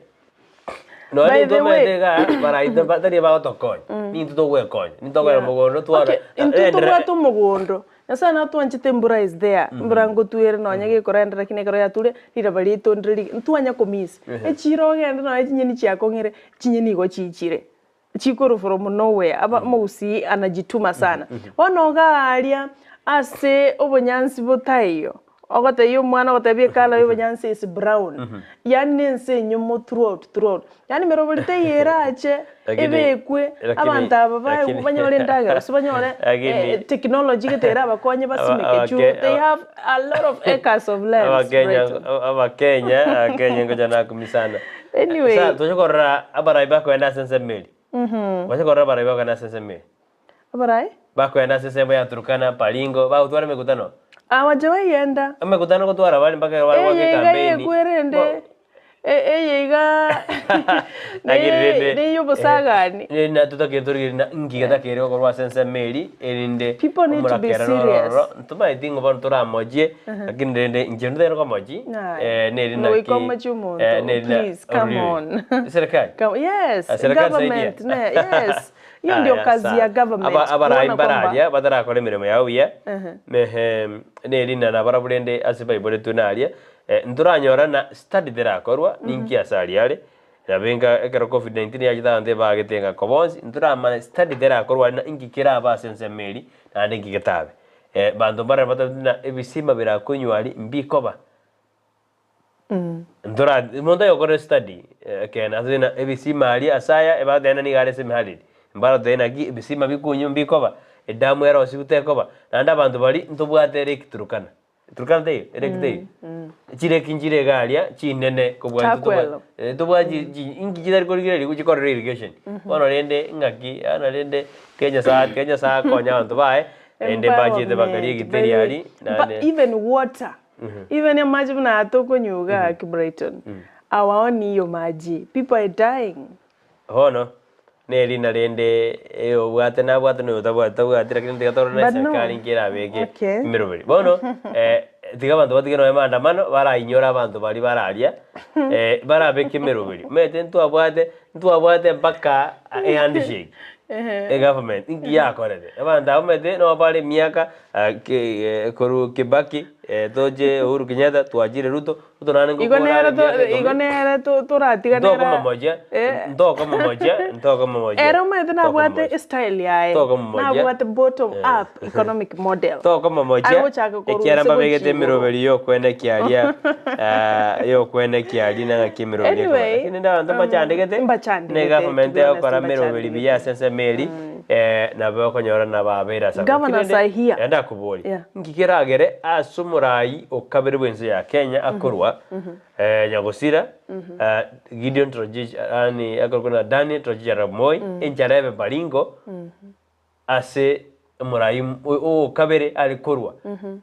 Nonya
By
intwe
the way-
omanyete igaa barai tari bagotokonya, nintwe togwekonya, nintwe tokogenda mogondo twara
Okay, intwe tobwate omogondo, Nyasaye natwanchete embura is there, embura ngotwere nonya gekorenda lakini ekero yature, riraba riaito ndire ri ntwanya komiss. Echiro ogende nonya chinyeni chiakong'ire, chinyeni igo chiichire, chikorwa from nowhere, aba omogusii anajituma sana. Bono iga aria, ase obonyansi botaiyo. Ogotebia omwana ogotebia ecolour ya obonyansi is brown, yaani na ense enyumo throughout throughout. Yaani merobori teiyo erache
Lakini-
ebekwe
lakini-
abanto aba bae
lakini-
banyore endagera gose banyore
Lakini-
technology gete erabakonye basimeke choo.
Abake-
They have a lot of acres of lands
Abakenya
Brighton.
abakenya abakenya ngocha nakumia sana.
Anyway.
Sa toche korora abarai bakoenda ase ensemo eria. Oche korora abarai bakoenda ase ensemo eria.
Abarai?
Bakoenda ase ensemo ya Turkana, Baringo, bagotwara emekutano.
Abache bayenda.
Emekutano gotwara bare mpaka ekero bare goaka
Eye iga
ekampeni.
yekwerende, eye iga
Lakini rende,
neye obosagani.
eh, na totagete torigereria na nki getakeire gokorwa ase ensemo eria, erinde
People need to be
omorakera noro
serious.
ororo, ntomaeti ng'a bono toramochie, lakini rende inche ntotagete komochi,
Aye.
eh, neri
Ngoika
naki,
omochie omonto,
eh, neri na
please, come
orurire.
on.
Serikali?
Come, yes,
Ah, serikali saidia.
government, ne, yes. Hiyo ndio
Aya,
kazi
sawa.
ya government.
Aba- abarai
kuona kwamba
mbararia batarakora emeremo yabo buya
Ehe.
mehe nerina nabarabwo rende ase baiboretwe naria eh, ntoranyora na study terakorwa ninki ase aria are nabo enga ekero covid-19 yachete abanto ebagete ng'a koba bonsi ntoramanya study terakorwa aria na inki kerabe ase ensemo eria naende inki getabe. Banto mbare batabete na ebisima birakonywa aria mbikoba. Ntora omonto oyokorire study ekeene ase na ebisima aria ase aya ebateba nigo are semi arid, mbarotebie naki ebisima bikunywa mbikoba, edamu erosiwu tekoba, naende abanto baria ntobwate lake Turkana, Turkana teiyo? Elake teiyo? Chilake nchire iga aria chinene kobua intwe tobwate
Chakwelo.
ntobwate chi chi inki chitari korigereria chikorere irrigation. Bono rende ng'aki bono rende tiga Nyasaye tiga Nyasaye akonye abanto baye, rende mbachete bakaria
Environment,
egitheri aria
by
naende.
even water Even amache buna aya tokonywa iga gaki Brighton, awaoni hiyo maji, people are dying.
Bono, nerina rende eyobwate nabwate na oyotabwati tabwati lakini tiga torore
But no.
eserikari nki erabeke
Okay.
emeroberi. Bono, tiga abanto batige nonye maandamano, barainyore abanto baria bararia, barabeke emeroberi. Omanyete ntwabwate, ntwabwate mpaka ehandshake. Egovernment inki yakorete? Abanto aba omanyete nabo bare emiaka korwa Kibaki toche Uhuru Kenyatta twachire Ruto, Ruto naende
Igo
ngokora
nere
are emiaka
to- igo
ikomi.
nere to- toratiga nera
Ntokomomochia, ntokomomochia, ntokomomochia,
Ere omanyete nabwate
ntokomomochia.
estyle yaye,
Ntokomomochia.
nabwate bottom up economic model.
Tokomomochia,
Agochaka korwa
ekiagera
inse
mbabegete
gochia igoro.
emeroberi y'okwenekia aria y'okwenekia aria na ng'aki emeroberi ekoba.
Anyway,
Lakini rende abanto mbachandegete,
mbachandegete,
na egovernment
to be honest,
egokora emeroberi buya ase ensemo eria, nabo okonyora nabo abeire ase abwo.
Governors are here.
Rende nakoboria,
Yeah.
nki keragere ase omorai o kabere bw'ense ya Kenya akorwa Nyagosira, Gideon Toroitich yaani akorokwa na Daniel Toroitich Arap Moi, enchara ebe Baringo, Ase omorai o kabere are korwa,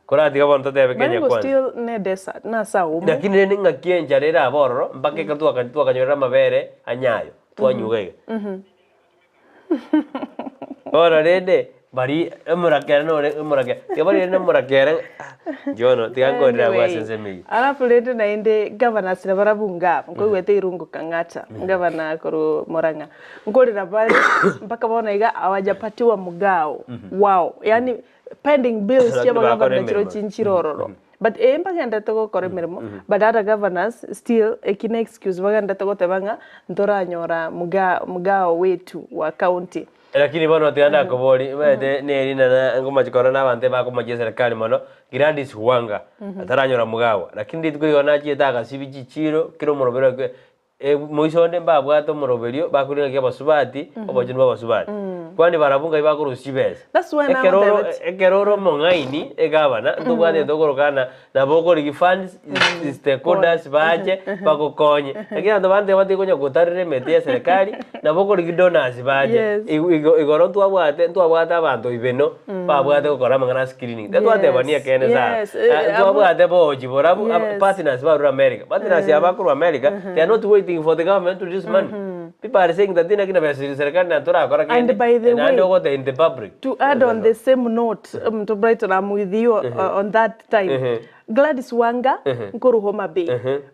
koratiga bono totebe Kenya
Baringo
kwanza.
still ne desert nase aomo.
Lakini rende ng'aki enchara erabe ororo mpaka ekero twaka twakanyorera amabere anyayo twanyuga iga. Bono rende bari omorakera nore omorakera tiga bari rende omorakera ah John tiga nkorere abwo ase ensemo eyio.
Alafu rende naende governors nabarabwo iga nkoigwete Irungu Kang'ata governor korwa Murang'a. Nkorera bare mpaka bono iga hawajapatiwa mgao wao yaani pending bills
Lakini
chia
bakore
abagavana chiro
emeremo.
chinchire ororo but eh mbagenderete gokora emeremo but other governors still eki ne excuse bagenderete goteba ng'a ntoranyora mga mgao wetu wa county.
Lakini bono tiga nakoborie, omanyete neri nana ngomachi korora na abanto ebakomochia eserekari mono, Gladys Wanga ataranyora mgawa, lakini rituko rigo nachiete agasibi chichiro kera omorobere ake Moiso onde mbabwate omoroberio bakorire ng'aki abasubati, obochenu bw'abasubati. Kwani barabwo ngai bakorusia chibesa.
That's why
Ekero oro
nagotebeti.
ekero ore omong'aini egavana, ntobwate egento okorokana nabo okorigi funds, stakeholders bache bagokonye. Lakini abanto bande batige konya gotarera emete ya eserekari, nabo okorigi donors bache.
Yes.
Igo igo igoro ntwabwate ntwabwate abanto ibeno, babwate gokora amang'ana a screening. Tetwatebania
Yes,
ekeene sana.
yes, eh, abwo-
Ntwabwate bochi borabwo, aba-
Yes.
partners barure America. Partners aba bakorwa America, they are not waiting for the government to release money. People are saying that inaki na besa serikali na torakora
And
kende,
by the
naende
way,
ogote in the public.
To add on the same note, omonto Brighton I'm with you on that time. Gladys Wanga nkorwa Homa Bay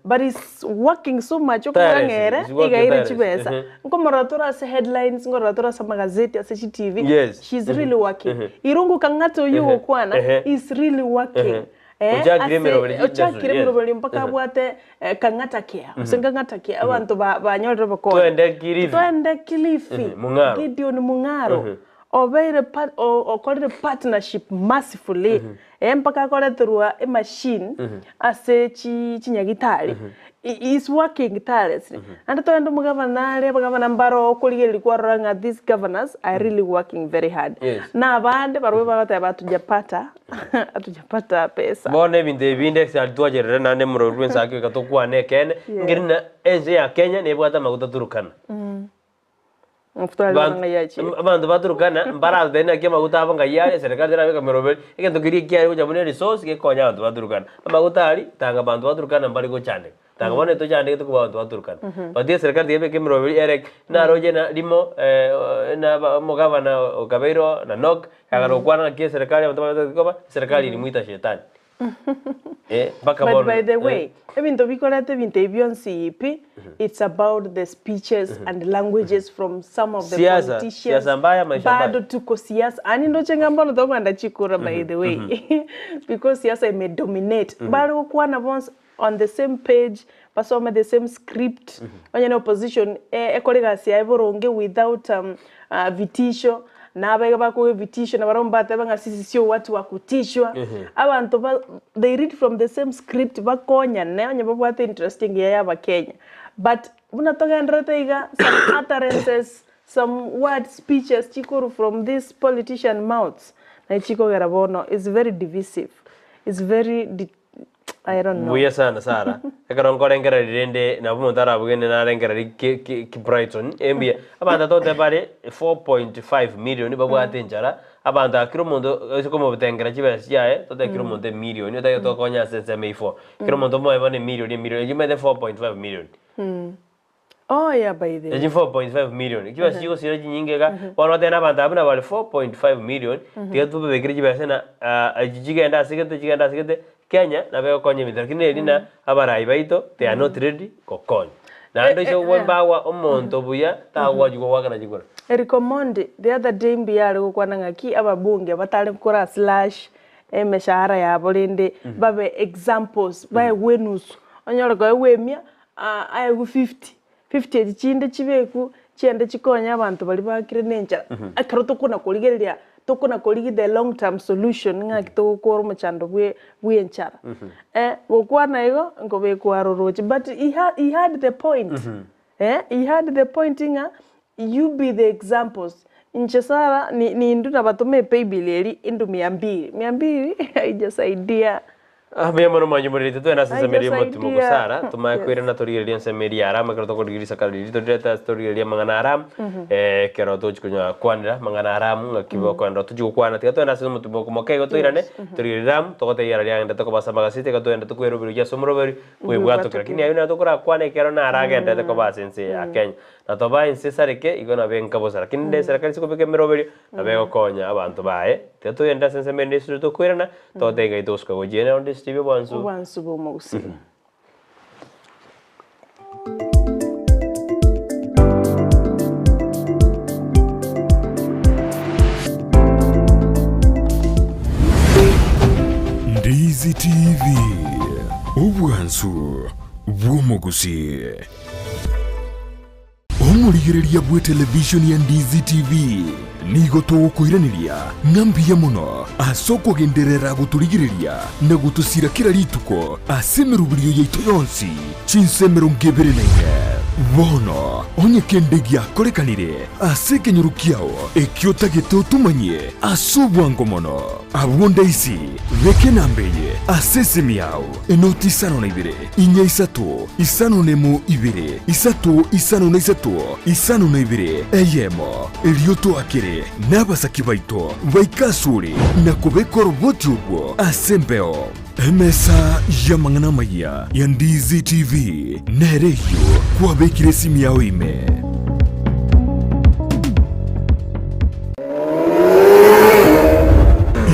but he's working so much okobua
Tirelessly,
ng'a ere
he's working
iga aire
tirelessly.
chibesa. Nkomorora tore ase headlines, nkorora tore ase amagazeti, ase chitivi,
Yes.
she's really working. Irungu Kang'ata oyio ogokwana is really working. Eh,
Ochakire
ase
emeroberi
ochakire
chindasuri, yes.
emeroberi mpaka abwate eh, Kang'ata Care, gose Kang'ata Care, abanto ba- banyorire obokonyi.
Twende Kilifi.
Twende Kilifi.
Mhm, Mung'aro.
Gideon Mung'aro. Obeire pa okorire partnership mercifully eh mpaka akoreterwa emachine ase chi chinyagitari he is working tirelessly. Naende togende omogavana are abagavana mbare okorigereria kwarora ng'a these governors are really working very hard.
Yes.
Na abande barobwo bagoteba hatujapata hatujapata pesa.
Bono ebinto ebi binde ase aria twacherire naende morori bwa ense ake goika tokwane ekeene, nkeri na ense ya Kenya nebwate amaguta Turkana. Abanto ba Turkana mbaratotebie naki amaguta abo ng'ai are, eserekari terabeka meroberi, egento keria ekiare gocha buna eresource gekonye abanto ba Turkana. Amaguta aria, tanga abanto ba Turkana mbare gochandeka, tanga bono etochandegete kobua abanto ba Turkana. But eserekari tiga ebeke emeroberi ere naroche na rimo na omogavana okabeire oo Nanok, akare gokwana ng'aki eserekari abanto babe koba, eserekari eri mwita shetani. Eh, mpaka
But
bono
by the
eh.
way, ebinto bikoreta ebinto ebi bionsi pi, it's about the speeches and languages from some of the
Siasa,
politicians.
siasa mbaya, maisha mbaya.
Bado tuko siasa. Ani ndoche ng'a mbono tokogenda chikura by the way. Because siasa ime dominate. Bare gokwana bonsi on the same page, basome the same script, onye ne opposition ekore egasi yaye boronge without vitisho, na abaiga bakoa evitisho nabarabwo mbatebe ng'a sisi sio watu wa kutishwa, abanto ba they read from the same script bakonyane onye babwate interest engiya ya abakenya. But buna togendererete iga some utterances, some words, speeches chikorwa from these politician mouths, naye chikogera bono is very divisive, is very di. I don't know.
Buya sana Sarah. Ekero nkorengereria rende nabo omonto arabugene narengereria ki ki ki Brighton embuya. Abanto tote bare 4.5 million babwate enchara, abanto aa kera omonto ase komotengera chibesa chiaye tote kera omonto emillion otagete tokonye ase ensemo eywo four. Kera omonto omoe bono emillion emillion eywo omanyete 4.5 million.
Oh yeah by the way.
Echi 4.5 million chibesa chigosira chinyinge iga bono otebe na abanto abwo buna bare 4.5 million tiga tobabekere chibesa na echi chigende ase gete chigende ase gete Kenya nabo egokonya ebinto lakini eri na abarai baito they are not ready gokonya. Naende oise gombawa omonto buya tagwachia gogoakera chikura.
Eric Omondi the other day mbuya are gokwana ng'aki ababunge batare kora slash emeshahara yabo rende babe examples baegwe enusu onyore koegwa emia aegwe fifty, fifty echi chinde chibekwe chiende chikonye abanto baria bakire na enchara. Ekero tokona korigereria, tokona korigia the long term solution ng'aki togokora omochando bwe bwa enchara. Gokwana igo, nkobekwa aroroche but he ha he had the point, he had the point ng'a you be the examples. Inche Sarah ni nindwe nabatoma epaybill eria endo mia mbili, mia mbili haijasaidia.
Mbuya mono mwanche morerete twende ase ensemo eria y'omotimo
Haijasaidia.
gosara, tomanye
Yes.
koirana torigererie ensemo eria ya Aramu ekero tokorigereria risakara riria torirete ase torigererie amang'ana Aramu, ekero tochi konya kwanera amang'ana Aramu ng'aki bokoenda tochi gokwana tiga twende ase omotimo moke igo toirane, torigererie Aramu togotebia riria agendete koba ase amagaseti iga twende tokweroberia ase omoroberi bwebwatokera. Lakini ayio naro tokorakwane ekero naro agenderete koba ase ense eye ya Kenya. Na toba ense esareke, igo nabo enka bosa. Lakini rende eserekari ase kobeka emeroberio, nabo egokonya abanto baye. Tiga togende ase ensemo ende esire tokoirana, togoteba ng'ai togosuka gochia ere onde Steve obwansu.
Obwansu bwa omogusii.
Ndizi TV, obwansu bw'omogusii. Omorigereria bw'etelevishoni ya Ndizi TV nigo togokoiraneria ng'a mbuya mono ase okogenderera gotorigereria na gotosira kera rituko ase emeroberio yaito yonsi chinsa 24. Bono onye kende giakorekanire ase ekenyoro kiao ekio otagete otomanyie ase obwango mono, abwo ndaisi beka enamba eye ase esimi yao. Enoti isano na ibere, inya isato, isano na emo ibere, isato isano na isato, isano na ibere, eyemo. Erio toakere nabasaki baito baike asore na kobeka oroboti orwo ase embeo. Emesa y'amang'ana amayia ya Ndizi TV nere eyio kwabekire esimi yao ime.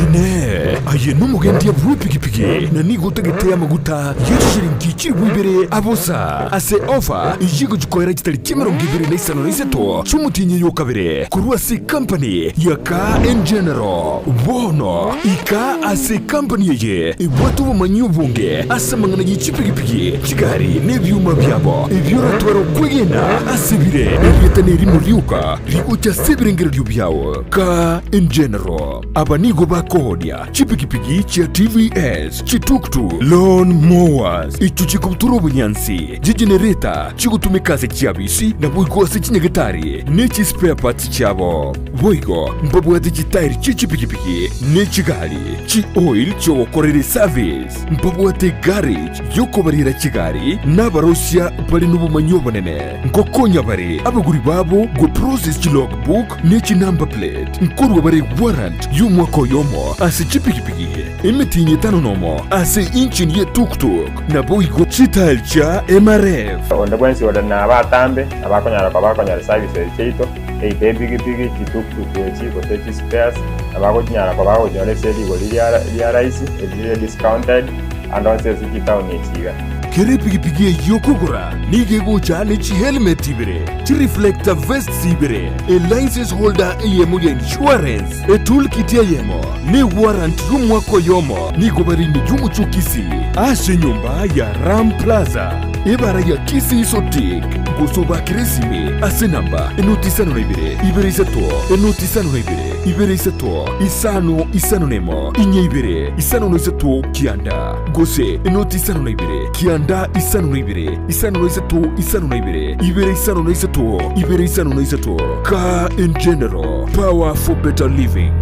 Inee! Aye nomogendia bw'epigipigi na nigo otagete amaguta ye chishilingi chilifu ibere abosa ase ofa eyio egochia koera chitariki 25 chi'omotienyi oyo o kabere korwa ase ekampani ya Car and General. Bono ika ase ekampani eye ebwate obomanyi obonge ase amang'ana ye chipigipigi, chigari na ebioma biabo ebio oratware okwegena ase bire. Erieta nerimo rioka rigocha ase ebirengererio biao. Car and General. Aba nigo bakoonia chipigipigi chia TVS, chituktuk, lawn mowers, echio chikobutora obonyansi, chigenereta chigotumeka ase chiabisi naboigo ase chinyagetari ne chispare parts chiabo. Boigo mbabwate chitairi chie chipigipigi ne chigari, chioil chiogokorera eservice. Mbabwate egarage y'okobarera chigari na abarosia bare nobomanyi obonene. Ngokonya bare abagori babo goprocess chilogbook ne chinumber plate. Nkorua bare warrant y'omwaka oyomo ase chipigipigi, emetienyi etano nomo ase engine ye tuktuk, naboigo chitairi chia MRF.
Onde bwensi ore nabatambe abakonyara koba bakonyora services chiaito, either epigipigi, chituktuk echi, gose chispares, abagochinyara koba bagochinyora ase rigori ria rahisi, eri rire discounted, ande onsi ase chitaoni echi iga.
Kera epigipigi eyio okogora nigo egocha ne chihelmet ibere, chireflector vests ibere, elicense holder eyemo ya insurance, etoolkit eyemo, ne ewarrant y'omwaka oyomo. Nigo bare ime y'omochie o Kisii ase enyomba ya Ram Plaza, ebara ya Kisii Sotik, gose obakere esimi ase enamba enoti isano na ibere, ibere isato, enoti isano na ibere, ibere isato, isano isano na emo, inye ibere, isano na isato, kianda, gose enoti isano na ibere, kianda isano na ibere, isano na isato, isano na ibere, ibere isano na isato, ibere isano na isato. Car in General, power for better living.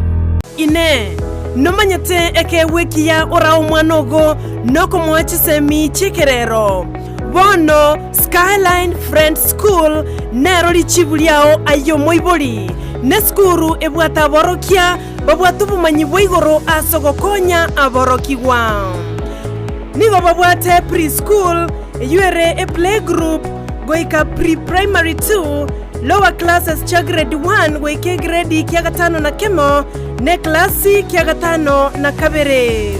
Inee! Nomanyete ekeegwa ekiya orae omwana ogo nokomoa chisemi chi'ekerero? Bono Skyline Friends School nero richibu riao aye omoibori. Nesukuru ebwate aborokia babwate obomanyi bwa igoro ase ogokonya aborokigwa. Nigo babwate pre-school, eyio ere eplaygroup goika pre-primary 2, lower classes chia grade 1 goika egredi kia gatano na kemo, na eklasi kia gatano na kabere.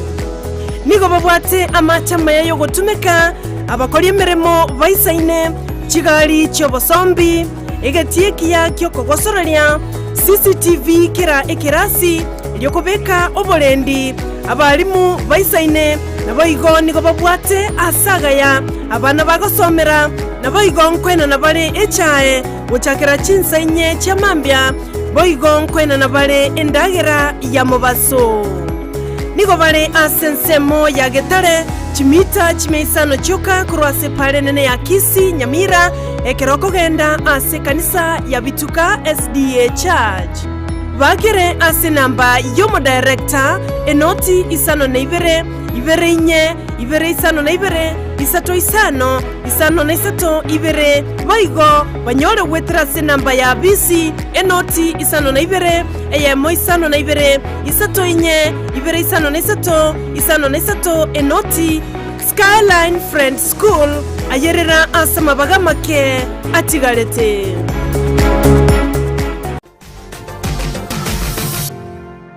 Nigo babwate amache amaya y'ogotumeka, abakori emeremo baisaine, chigari chi'obosombi, egetii ekiya gi'okogosoreria, CCTV kera ekerasi, erio kobeka oborendi, abalimu baisaine, naboigo nigo babwate aase agaya abana bagosomera, naboigo nkoenana bare echae gochakera chinsa inye chia mambia, boigo nkoenana bare endagera ya mobaso. Nigo bare ase ensemo ya Getare, chimita chimia isano chioka korwa ase epaara enene ya Kisii, Nyamira, ekero okogenda ase ekanisa ya Bituka SDA Church. Bakere ase enamba y'omodirector, enoti isano na ibere, ibere inye, ibere isano na ibere, isato isano, isano na isato, ibere. Boigo banyore goetera ase enamba ya bisi, enoti isano na ibere, eyemo isano na ibere, isato inye, ibere isano na isato, isano na isato, enoti. Skyline Friends School, ayerera ase amabaga amake atigarete.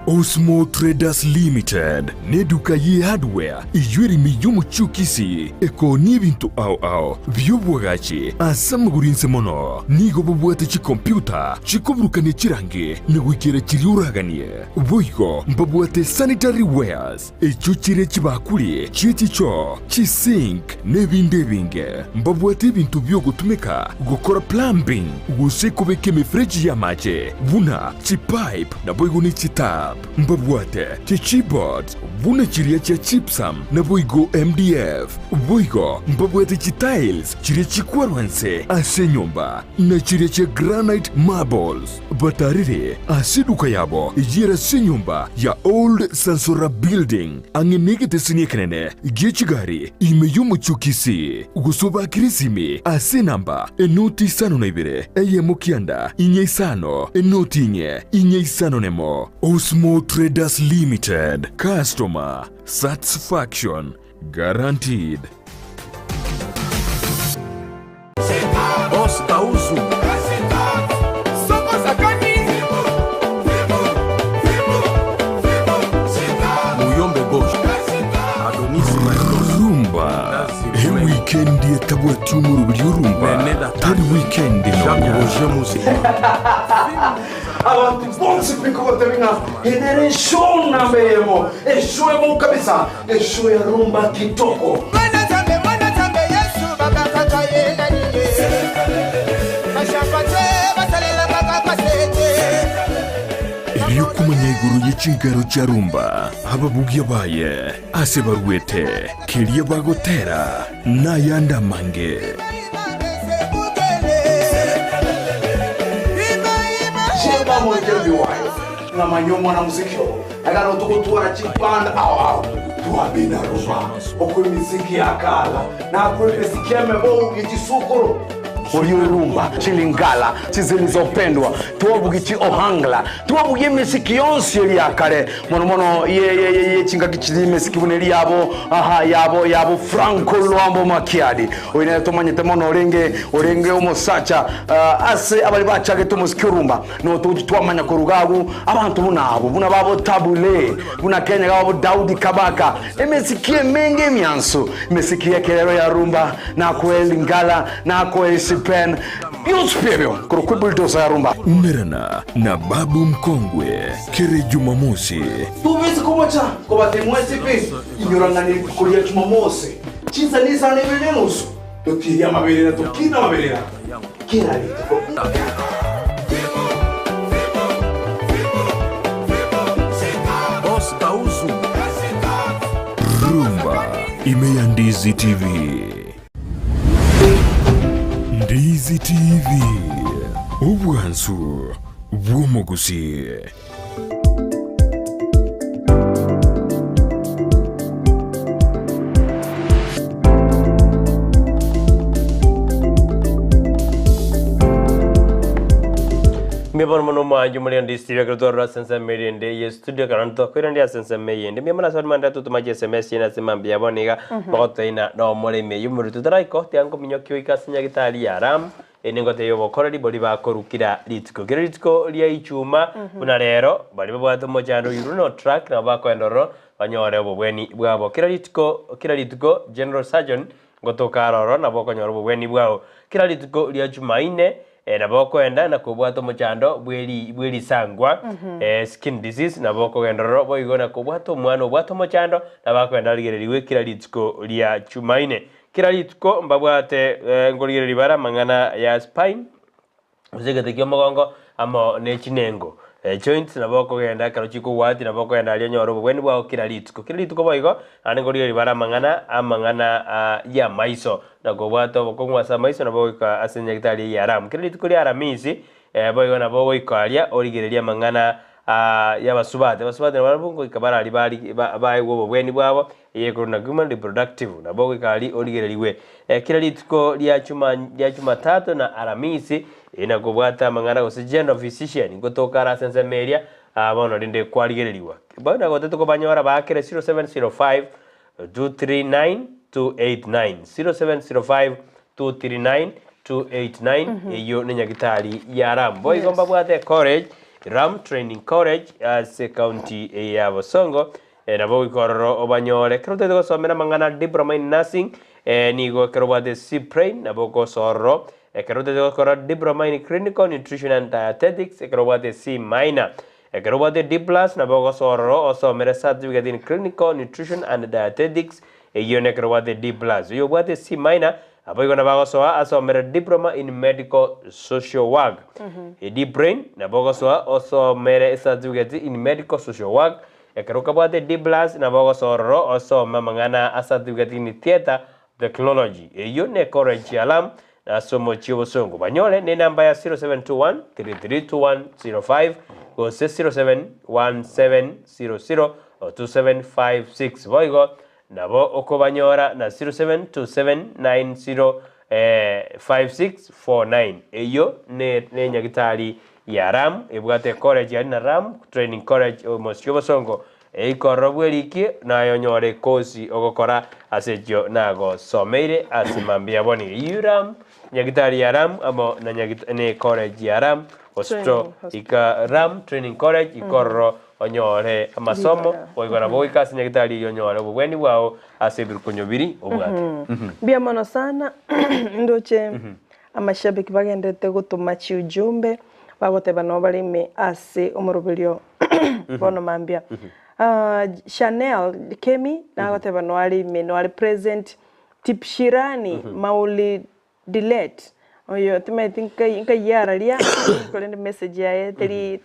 Osmo Traders Limited neduka ye hardware eyio ere ime y'omochie o Kisii ekoonia ebinto ao ao bi'obwagachi ase amagoro inse mono. Nigo bobwate chikompiuta chikoburukania chirangi na goikera chiria oraganie. Boigo mbabwate sanitary wares echio chire chibakuri chie chichoo, chisink na ebinde ebinge. Mbabwate ebinto bi'ogotumeka gokora plumbing gose kobeka emefereji y'amache buna chipipe naboigo ne chitap. Mbabwate chichipboards buna chiria chia gypsum naboigo MDF. Boigo mbabwate chitiles chiria chikwarwa nse ase enyomba na chiria chia granite marbles. Batarire ase eduka yabo eyio ere ase enyomba ya Old Sansora Building, ang'e negeteseni ekenene gie chigari ime y'omochie o Kisii, gose obakire esimi ase enamba enoti isano na ibere, eyemo kianda, inye isano, enoti inye, inye isano nemo. Osmo Traders Limited, Customer Satisfaction Guaranteed.
Boss Kauzu.
Wikendi etabwati omoroberi orumba tari wikendi nonya.
Abanto bonsi pi kogotebi ng'a eye nere eshow namba eyemo, eshow emo kabisa, eshow ya rumba kitoko.
Erio komanya igoro ye chinkero chia rumba, ababugia baye, ase baruete, keria bagotera, na ayande amange.
Chimba moikero biwayo ng'amanye omwana muziki obo agana otogotwara chiband ao ao twabina rumba okwe emiziki ya kala nakwe emiziki emebo ye chisukuru
Orio rumba chilingala chizilizopendwa twabugi chi ohangla twabugi emisiki yonsi eri yakare mono mono ye ye ye ye chingaki chiri emisiki buna eri yabo aha yabo yabo Franco Luambo Makiadi oyo nere tomanyete mono orenge orenge omosacha uh, ase abari bachagete omosiki orumba no togochi twamanya koruga agwo abanto buna abo buna babo Tabu Ley buna Kenya gabo Daudi Kabaka Emesiki emenge emiansu, emesiki y'ekerero ya rumba, nakoe Lingala, nakoe Isipen, bionsi pi ebio korokwa ebulldozer ya rumba.
Umerana na Babu Mkongwe kere Jumamosi.
Tobise komocha kobatia mwensi pi, inyora ng'a nerituko ria Jumamosi, chinsa nisano ibere na enusu, totirie amaberera tokine amaberera kera rituko.
Rumba ime ya Ndizi TV. Ndizi TV. Obwansu bw'omogusi.
Mbuya bono mono omwancho more onde studio ekero twarora ase ensemo ere ende ye studio ekero naende twakoira ndi ase ensemo eye ende. Mbuya mono ase abande totoma chi sms chiaino ase mambia ya bono iga mogotoina na omoremi eywo morito taraika tiga nkominyokia goika ase nyagetari ya Ram Eye nengoto y'obokoreri boria bakorwa kera rituko. Kera rituko ria Ichuma, buna rero, baria babwate omochando o urinal tract nabo bakoenda ororo banyore obobweni bwabo. Kera rituko kera rituko general surgeon ngotoka are ororo nabo okonyora obobweni bwao. Kera rituko ria Jumaine nabo okoenda na kobwata omochando bwe bwe risangwa skin disease nabo okogenda ororo boigo na kobwata omwana obwate omochando nabo akoenda arigererigwe kera rituko ria Jumaine. Kera rituko mbabwate nkorigereria bare amang'ana ya spine, gose egete ki'omogongo, amo ne chinengo. Joints nabo okogenda ekero chikogwatia nabo okogenda aria onyore obobweni bwao kera rituko. Kera rituko boigo, naende nkorigereria bare amang'ana amang'ana y'amaiso, na kobwata obokong'u ase amaiso nabo ogoika ase nyagetari eye ya Ram. Kera rituko ria Aramisi, boigo nabo ogoika aria origererie amang'ana y'abasubati. Abasubati nabarabwo ngoika bare aria bari baegwe obobweni bwabo, Eye ekorwa na Human Reproductive nabo ogoika aria origererigwe kera rituko ria chuma ria Chumatatu na Aramisi, eye nakobwata amang'ana gose General Physician ngotoka are ase ensemo eria bono rende kwarigererigwa. Bono nagotete kobanyora baakere 0705 239 289 0705 239 289 eyio ne nyagitari ya Ram. Boigo mbabwate college Ram Training College ase county eye ya Bosongo Nabo goika ororo obanyore. Ekero otagete gosomera amang'ana Diploma in Nursing, nigo ekero obwate C-Brain nabo ogosoa ororo. Ekero otagete gokora Diploma in Clinical Nutrition and Dietetics, ekero obwate C minor. Ekero obwate D plus nabo ogosoa ororo osomere Certificate in Clinical Nutrition and Dietetics, eyio nekero obwate D plus. Oyo obwate C minor, naboigo nabo agosoa asomere Diploma in Medical Social Work. D brain nabo ogosoa osomere Certificate in Medical Social Work, Ekero okabwate D plus nabo ogosoa ororo osome amang'ana a certificate in theatre technology. Eyio ne college ya Lam ase omochie obosongo. Banyore ne enamba ya 0721 332105 gose 0717 002756. Boigo nabo okobanyora na 0727 905649. Eyio ne ne nyagitari ya Ram ebwate ecollege yaria na Ram Training College omochie obosongo eikororo bwerikie naye onyore ekosi ogokora ase ekio nagosomeire ase mambia bono eyio Ram nyagitari ya Ram amo na nyagit ne college ya Ram Hospital
Training Hospital.
ika Ram Training College ikororo. onyore amasomo, boigo nabo goika ase nyagitari eria onyore obobweni bwao ase ebirukonyo biria obwate.
Mbuya mono sana ndoche amashabiki bagenderete gotoma chiujumbe bagoteba nabo bare ime ase omoroberio bono mambia. Chanel Kemi nagoteba noo are ime noo are present. Tipshirani Mauli Delete oyo timaeti nkai nkaiararia korende message yaye teri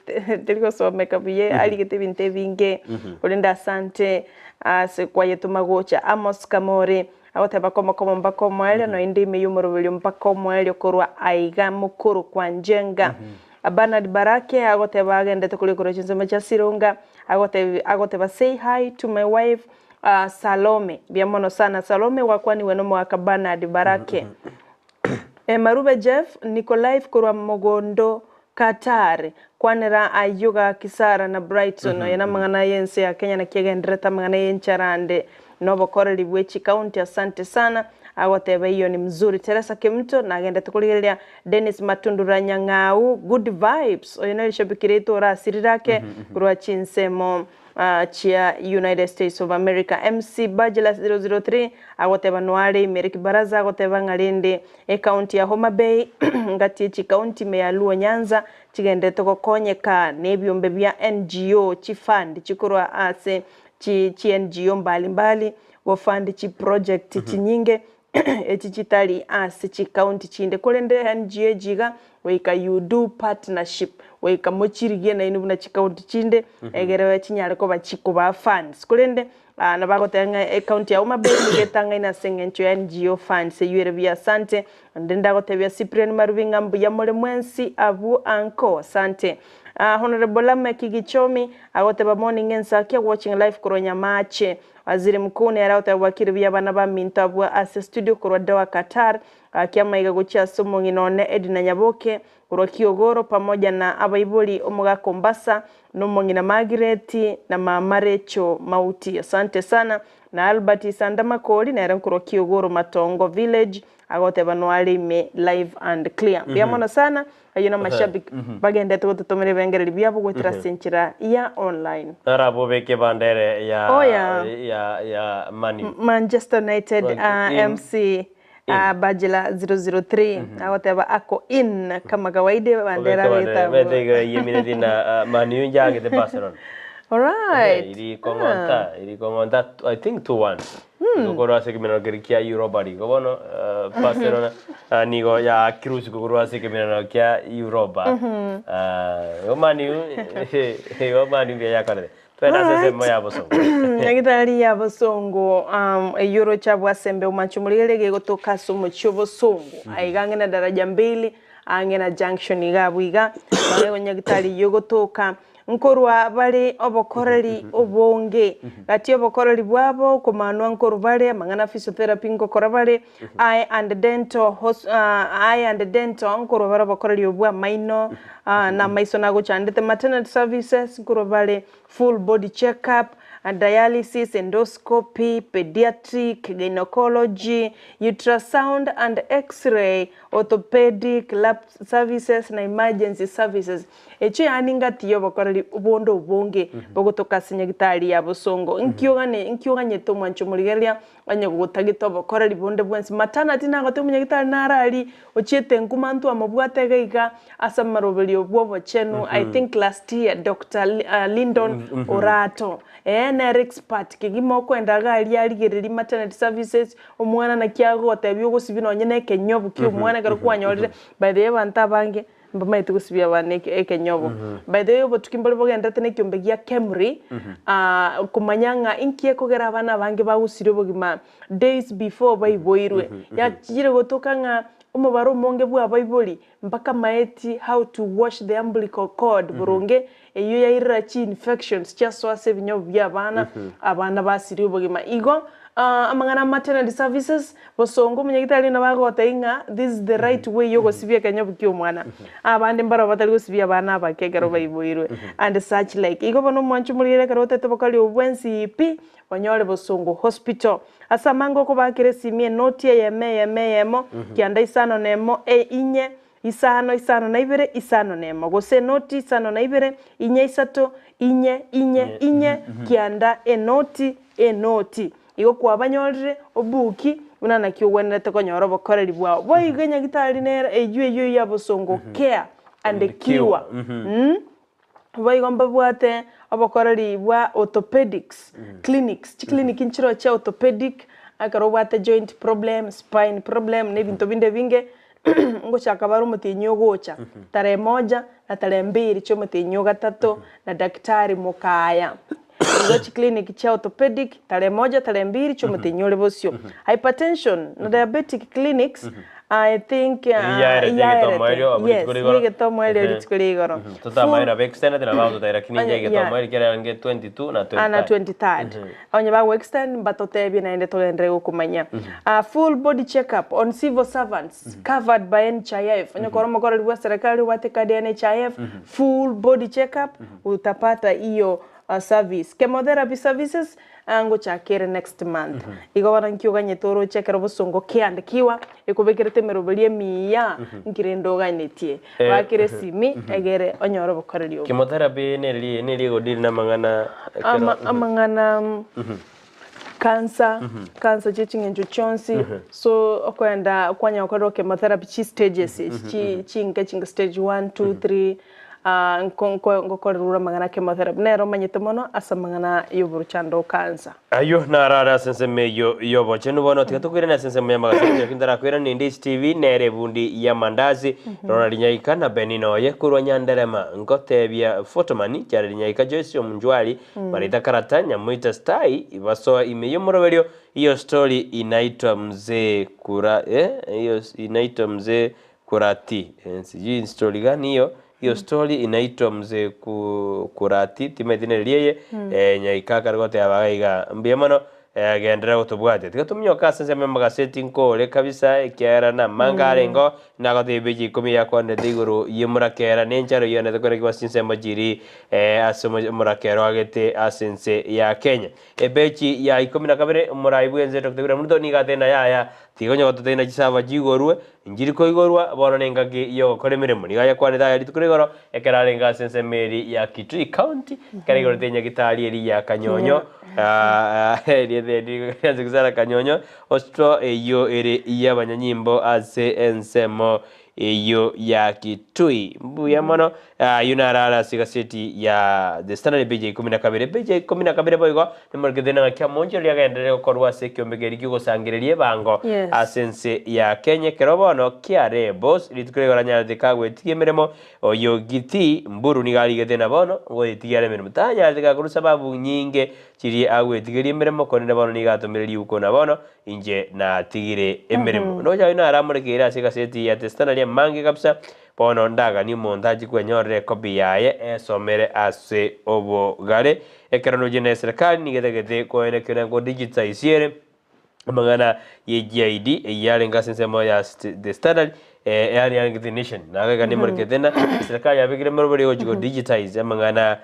teri gosomeka buya arigete ebinto ebinge korende asante ase kwayetoma gocha. Amos Kamore agoteba komo komo mpaka omoerio noende ime yomoroberio mpaka omoerio korwa aiga mokoro kwa Njenga. Bernard Barake agoteba agendete koria korwa chinsemo chia Sironga agotebi agoteba say hi to my wife Salome, mbuya mono sana Salome gwakwanigwe nomogaka Bernard Barake. Marube Jeff, niko live korwa mogondo Qatar, kwanera ayio gaki Sarah na Brighton, oyo namang'ana yense ya Kenya naki egendererete amang'ana yenchara ande nobokoreri bwe chikaunti asante sana, agoteba eyio ni mzuri. Teresa Kemunto nagendete korigereria Dennis Matundura Nyang'au, good vibes, oyo nere shabiki riaito orasirire ake korwa chinsemo chia United States of America. MC Bajela 003 agoteba noare ime Rick Baraza agoteba ng'a rende ecounty ya Homa Bay ngati echicounty ime ya Luo Nyanza chigenderete gokonyeka nebiombe bia NGO chifund chikorwa ase chi chi NGO mbali mbali gofund chiproject chinyinge echi chitari ase chicounty chinde korende NGO echi iga goika you do partnership goika mochirigie nainwe buna chicounty chinde egere chinyare koba chikobaa funds korende nabagoteba ng'a ecounty ya Homa Bay nigo etang'aine ase eng'encho ya NGO funds eywo ere buya asante. Naende ndagotebia Cyprian Marubi ng'a mbuya more mwensi abwo anko asante. Honourable Lameck Gichomi agoteba morning Ensakia watching live korwa Nyamache. Waziri Mkuu nere agoteba bwakire buya abana baminto abwo ase studio korwa Doha Qatar. Gaki amaiga gochia ase omong'ina one Edna Nyaboke korwa Kiogoro pamoja na abaibori omogaka Ombasa na omong'ina Margret na mama Rachel Mauti. Asante sana. Na Albert Isanda Makori nere nkorwa Kiogoro Matongo Village agoteba noare ime live and clear. Mbuya mono sana ayio na amashabiki bagendete gototomera ebirengererio biabo goetera ase enchera ya online.
Narabwo beke bandere ya
Oya.
ya ya Man U.
Manchester United
In.
MC Bajela 003 agoteba ako in kama kawaida bandera
Obeke bandera
getabu.
mete iga yemineti na Man U njagete Barcelona.
Alright.
Iri kong'onta, iri kong'onta I think 2-1. Gokorwa ase ekemenero keria kia Europa League. Bono Barcelona nigo yaakirwe isiko korwa ase ekemenero kia Europa. Igo Man U igo Man U mbuya yakorete. Twende ase ensemo ya bosongo.
Nyagitari ya bosongo eyio oroche abwo ase embeo manche omorigereria gegotoka ase omochie obosongo aiga ang'e na daraja mbili ang'e na junction iga abwo iga nabo nyagitari eyio egotoka nkorwa bare obokoreri obonge gati yobokoreri bwabo okomanwa nkorwa bare amang'ana physiotherapy ngokora bare eye and dental hos eye and dental nkorwa bare obokoreri obwo amaino na amaiso nagochandete maternity services nkorwa bare full body check up, dialysis, endoscopy, pediatric, gynecology, ultrasound and x-ray, orthopedic, lab services na emergency services. Echio yaani ngati yobokoreri bonde obonge bogotoka ase nyagitari ya bosongo. Nki ogane nki oganyete omwancho omorigereria onye gotagete obokoreri bonde bwensi. Maternity nagoteba omonyagitari naro aria ochiete nkuma ntwamobwate iga iga ase amaroberio bwa obochenu I think last year Doctor Lindon Orato ee nere expert kegima okoenda iga aria arigereria maternity services omwana naki agotebia ogosibia nonye na ekenyobu kia omwana ekero kwanyorire by the way abanto abange mbamaete gosibia abana ekenyobu. By the way obotuki mbore bogenderete na ekiombe gia Kemri komanya ng'a inki ekogera abana abange bagosiria obogima days before baiboirwe. Yachire gotoka ng'a omobaro omonge bwa abaibori mbakamaeti how to wash the umbilical cord boronge, eyio yairera chi infections chiasoa ase ebinyobu bia abana, abana basiria obogima. Igo amang'ana a maternity services, bosongo omonyagitari nabo agotebia ng'a this is the right way yogosibia ekenyobu kia omwana. Abande mbarabwo batari gosibia abana abake ekero baiboirwe and such like. Igo bono omwancho omorwaire ekero otete bokori obwo bwensi pi, onyore bosongo hospital. Ase amange okobakera esimi enoti eyemo eyemo eyemo, kianda isano na emo inye, Isano, isano na ibere, isano na emo, gose enoti isano na ibere, inye isato, inye, inye, inye, kianda, enoti, enoti. Igo kwabanyorire obuki buna naki ogwenerete konyora obokoreri bwao. Boigo enyagitari nere eyio eyio ya bosongo care and cure. Mm. Boigo mbabwate obokoreri bwa orthopedics clinics, chiclinic nchiroo chia orthopedic, ekero obwate joint problem, spine problem na ebinto binde ebinge, ngochaka bare omotienyi ogocha, tarehe moja na tarehe mbiri chia omotienyi o gatato na daktari Mokaya. Igo chiclinic chia orthopedic tarehe moja tarehe mbiri chia omotienyi ore bosio. Hypertension na diabetic clinics I think
Yaerete egetomoerio abwo
yes,
rituko rigoro.
egetomoerio rituko ria igoro.
Totamaire nabo extended nabo bagototebia lakini inche
Onye- yeah.
egetomoerio kiarenge 22 na
Ah, na
23.
23rd. Onye bago extend mbatotebie naende togenderere gokomanya. Ah, full body check up on civil servants covered by NHIF. Onye kore omokoreri bwa serikali obwate ecard ya NHIF, full body check up utapata hiyo service. Chemotherapy services ngochakere next month. Igo bono nki oganyete oroche ekero bosongo kiandikiwa ekobekerete emeroberi emiya nki rende oganetie. Bakere esimi egere onyore obokoreri obo.
Chemotherapy neri neri egodeal na amang'ana ekero
Ama amang'ana cancer, cancer chia ching'encho chionsi, so okoenda kwanya gokorerwa chemotherapy chi stages echi chi chinke chinke stage one, two, three. Nkokorerwa ore amang'ana a chemotherapy, nere omanyete mono ase amang'ana y'oborochando o cancer.
Ayio naro are ase ensemo eyio y'obochenu. Bono tiga tokoirane ase ensemo y'amagaseti, naki ntarakoirane ninde Stevie nere ebundi y'amandasi, Ronald Nyaika na Benina oye korwa Nyanderema, ngotebia Photoman, Jared Nyaika, Joyce Omunjwari, Marita Karata, Nyamoita Stai, basoa ime y'omoroberio, Hiyo story inaitwa mzee kura eh, hiyo inaitwa mzee Kurati, sijui story gani hiyo, hiyo story inaitwa mzee Kurati, timanyeti neri eye, nyaika akare goteba iga iga, mbuya mono genderera gotobwatia. Tiga tominyoke ase ensemo y'amagaseti nkore kabisa ekiagera namanga arengeo, nagotebia ebeji ikomi yakwanete igoro y'omorakera na enchara eyio yanete koenekiwa ase chinsemo chiria ase omorakera oagete ase ense ya Kenya. Ebechi ya ikomi na kabere, omorai bw'ense Doctor William Ruto nigo atebire yaya, tiga onye gototebia chisaba chigorwe, Inchiri koigorwa bono nengaki y'ogokora emeremo. Nigo ayakwanete aya rituko rigoro ekero arenge ase ensemo eria ya Kitui County, ekero aigorete enyagitari eria ya Kanyonyo, erieta eri rianse gosara Kanyonyo Hospital eyio ere y'abanyanyimbo ase ensemo eyio ya Kitui. Mbuya mono. Ayio naro are ase egaseti ya The Standard epeji ya ikomi na kabere. Epeji ya ikomi na kabere boigo Nimorikete neng'aki amonche oria agenderere gokorwa ase ekiombe keria ki'ogosangereria ebango ase ense ya Kenya ekero bono kiare boss rituko rigo ranyarete kagwetigia emeremo oyo Githii Mburu nigo arigete na bono ngoyetigia are emeremo tanyarete gakorwa sababu nyinge chiria agwetigeria emeremo korende bono nigo atomire riuko na bono inche natigire emeremo. Ndoche ayio naro amorekeire ase egaseti ya The Standard amange kabisa Bono ndaganie omonto achie kwenyorera ekopi yaye esomere ase obogare. Ekero ndoche na eserekari nigo etagete koenekia na kodigitize ere amang'ana ye GID eyio yarenge ase ensemo ya The Standard yaani yarenge The Nation. Nago iga nemorekete ng'a eserekari yabekire emeroberi egochia kodigitize amang'ana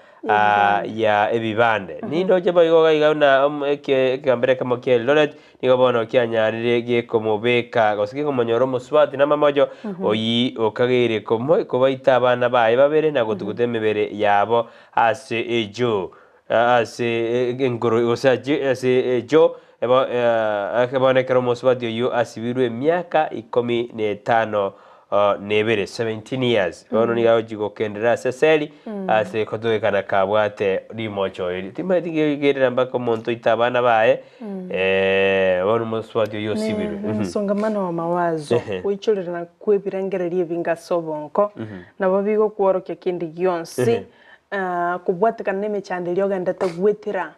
ya ebibande. Nindoche boigo iga iga buna ekegambero ekemo kia Eldoret Nigo bono kianyarire gekomobeka, gose gekomonyora omosubati namamocho, oyio okageire kobaita abana baye babere na gotuguta emebere yabo ase ejoo, ase enkoro gose ase ejoo. Bono ekero omosubati oyio asibirwe emiaka ikomi na etano na ebere, 17 years, bono nigo agochia gokenderera ase eseri ase kotogekana kabwate rimocho eri. Timanyeti ngegerera mpaka omonto oite abana baye. Bono omosubati oyio osibirwe.
Ne omosongamano wa mawazo, goichorera na kw'ebirengererio ebinge ase obonko, nabo bigokworokia kende gionsi, kobwatekana na emechando eria ogendete gwetera,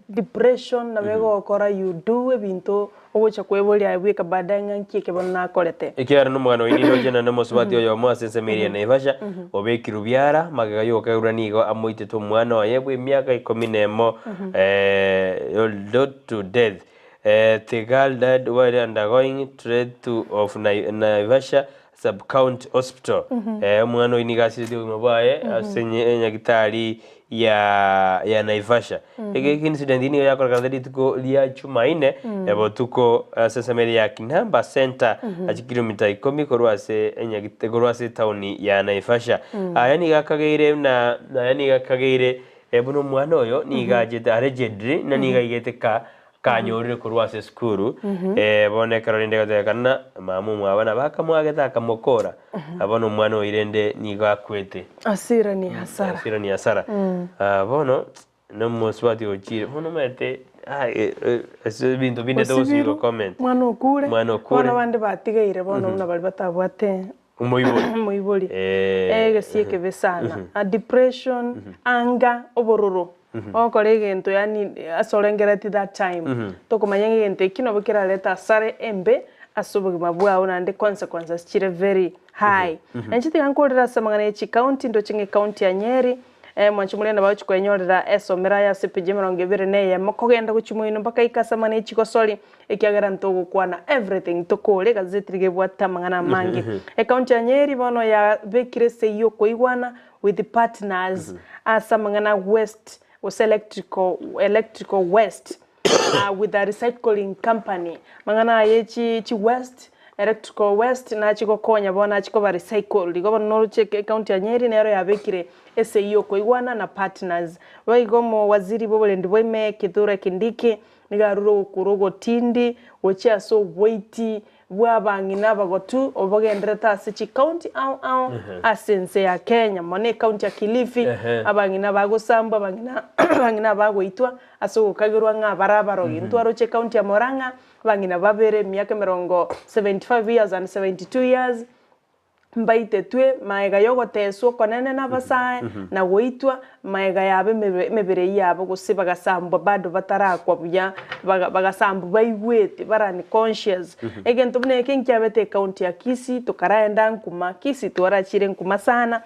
depression nabo egokora you do ebinto ogocha kweboria aye bweka baadaye ng'a nki eke bono nakorete.
Ekiagera nomogano oino indoche naende omosubati oyomo ase ensemo eria ya Naivasha, obekirwe biara, magega y'ogokegerwa nigo amoitete omwana oye bw'emiaka ikomi nemo, to death. The girl died while undergoing treatment of Naivasha Sub-County Hospital. Omwana oyio nigo asireti obogima bwaye ase enyagitari Ya ya Naivasha. Ege incident nigo yakorekanete rituko ria Jumaine botuko ase esameri ya Kinamba Centre ase kilomita ikomi korwa ase enyagit korwa ase etaoni ya Naivasha. Aya nigo akageire buna aya nigo akageire buna omwana oyo nigo achete allegedly na nigo aigete ka kanyorire korwa ase esukuru bono ekero rende egotebekana ng'a mama omwabo nabo akamwagete akamokora, bono omwana oyio rende nigo akwete.
Hasira ni hasara.
Hasira ni hasara. Bono na omosubati ochire bono omanyete ase ebinto binde togosinywa
Osibiru,
comment.
mwana okure,
Mwana okure.
bono abande batigaire bono buna baria batabwate
Omoibori.
omoibori.
Eh.
Egesi ekebe sana. Depression, anger, obororo. Ogokora egento yaani ase orengereretie that time, tokomanya ng'a egento eki nabo kerarete asare embe ase obogima bwao naende consequences chire very high. Inche tiga nkorere ase amang'ana ya chicounty, ndoche ng'a ecounty ya Nyeri, mwanche moria nabo agochia kwenyorera esomero aye ase epeji emerongo ebere na eyemo kogenda gochia moino mpaka ike ase amang'ana ya chigosori, ekiagera ntogokwana everything tokore egazeti riga ebwate amang'ana amange. Ecounty ya Nyeri bono yabekire esegi ya okoigwana with partners ase amang'ana waste gose electrical electrical waste with a recycling company. Amang'ana aya chi chi waste electrical waste nachi gokonya bono nachi koba recycled. Igo bono noroche ecounty ya Nyeri nero yabekire esegi ya okoigwana na partners. Boigo omowaziri bwa oborendi bwa ime Kithure Kindiki nigo arure ogokura ogotindi gochia ase oboiti bw'abang'ina abagotu obogenderete ase chikaunti ao ao ase ense ya Kenya, mono ekaunti ya Kilifi, abang'ina bagosambwa, abang'ina abang'ina abagoitwa ase ogokagerwa ng'a bare abarogi. Ntwaroche ekaunti ya Murang'a, abang'ina babere emiaka emerongo 75 years and 72 years, Mbaitetwe magega y'ogoteswa okonene n'abasae, na goitwa magega yabo emebere yabo, gose bagasambwa bado batarakwa buya, bagasambwa baigwete bare unconscious. Egento buna eke nkiabete ecounty ya Kisii, tokaraenda nkuma, Kisii twarachire nkuma sana,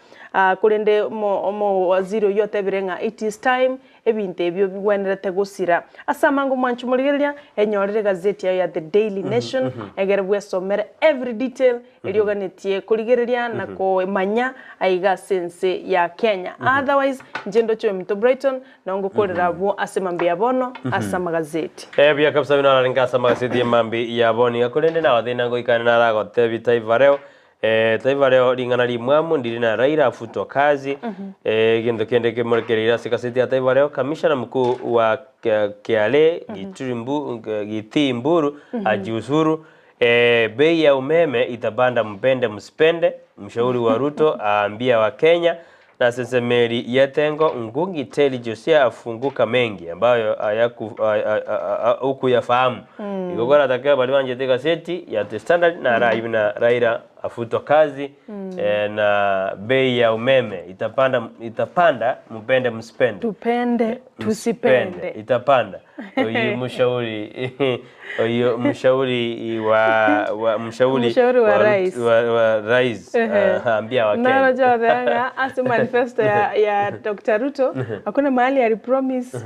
korende omowaziri oyio otebire ng'a it is time Ebinto ebio bigwenerete gosira. Ase amange omwanchi omorigereria, enyorere egazeti yayo ya The Daily Nation, egere bwesomere every detail eria oganetie korigereria na komanya aiga ase ense ya Kenya. Otherwise, inche ndoche oyominto Brighton, nao ngokorera abwo ase mambia ya bono ase amagazeti.
Buya kabisa buna ararenge ase amagazeti y'emambia ya bono iga, korende nagotebi ngoikane naragotebi Taifa Leo Taifa Leo ring'ana rimwamu ndiri na Raila afutwa kazi. Egento kende kemorekereire ase egaseti ya Taifa Leo, Kamishna mkuu wa KRA Gituri Githii Mburu ajiuzuru. Bei ya umeme itapanda mpende msipende, mshauri wa Ruto aambia Wakenya. Na Sesemeri Yetengo Ngungi Terry Josia afunguka mengi ambayo hukuyafahamu. Igo koratake baria banchete egaseti ya The Standard na Raila buna Raila afutwa kazi na bei ya umeme itapanda itapanda mupende msipende.
Tupende tusipende.
Itapanda. Oyo mshauri oyo mshauri wa wa mshauri
Mshauri wa rais.
wa rais ambia Wakenya.
Naro jothenga ase manifesto ya, ya Dr. Ruto hakuna mahali alipromise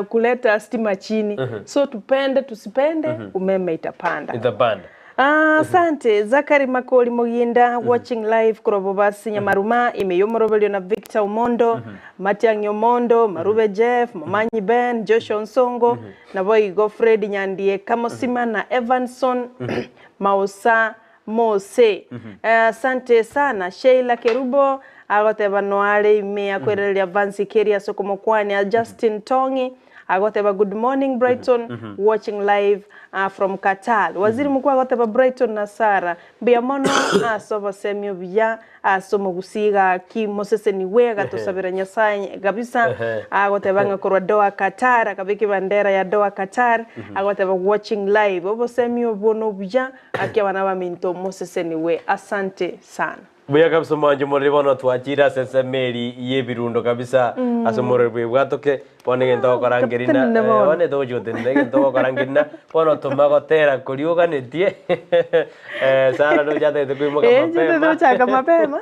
kuleta stima chini so tupende tusipende umeme itapanda.
Itapanda.
Asante Zachary Makori Muginda watching live korwa Bobasi Nyamaruma ime yomoroberio na Victor Omondo Matiang'i Omondo Marube Jeff Momanyi Ben Joshua Onsongo naboigo Fred Nyandie Kamosima na Evanson Maosa Mose. Asante sana Sheila Kerubo agoteba noare ime akoirereria Vansi Keria ase okomokwania Justin Tong'i agoteba good morning Brighton watching live from Qatar. Waziri Mkuu agoteba Brighton na Sarah mbuya mono ase obosemi obuya ase omogusii gaki mosesenigwe agatosabera Nyasaye kabisa agoteba ng'a korwa Doha Qatar akabeka ebandera ya Doha Qatar agoteba watching live obosemi obwo nobuya gaki abana baminto mosesenigwe asante sana.
Buya kabisa omwancho moriri bono twachire ase ensemo eri y'ebirundo kabisa ase omorero bwebwatoke bono egento ogokora nkerina
Totenene bono.
bono etogochi gotenena egento ogokora nkerina bono toma gotera koria oganetie Sarah ndoche atagete koimoka
Eh, inche
mapema
tochaka mapema.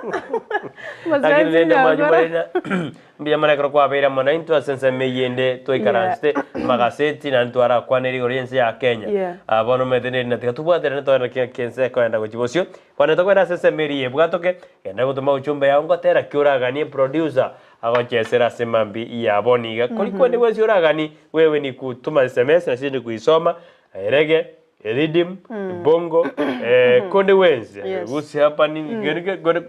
Lakini rende omwancho
Gokora.
moriri mbuya mono ekero kwabeire amo naintwe ase ensemo eyio ende twaikaransete magaseti naende twarakwanere igoro y'ense ya Kenya.
Yeah.
Bono omanyete neri tiga tobwaterane tore naki ense ekoenda gochia bosio. Bono tokoenda ase ensemo eria y'ebwatoke, genda gotoma ujumbe yao ngotera ki oraganie producer. Agochesera ase mambi ya bono iga. Kori konde gwensi oragani, wewe ni kutuma sms na sisi ni kuisoma, reggae, riddim, bongo, konde gwensi.
Yes.
Gose hapa nini, kori.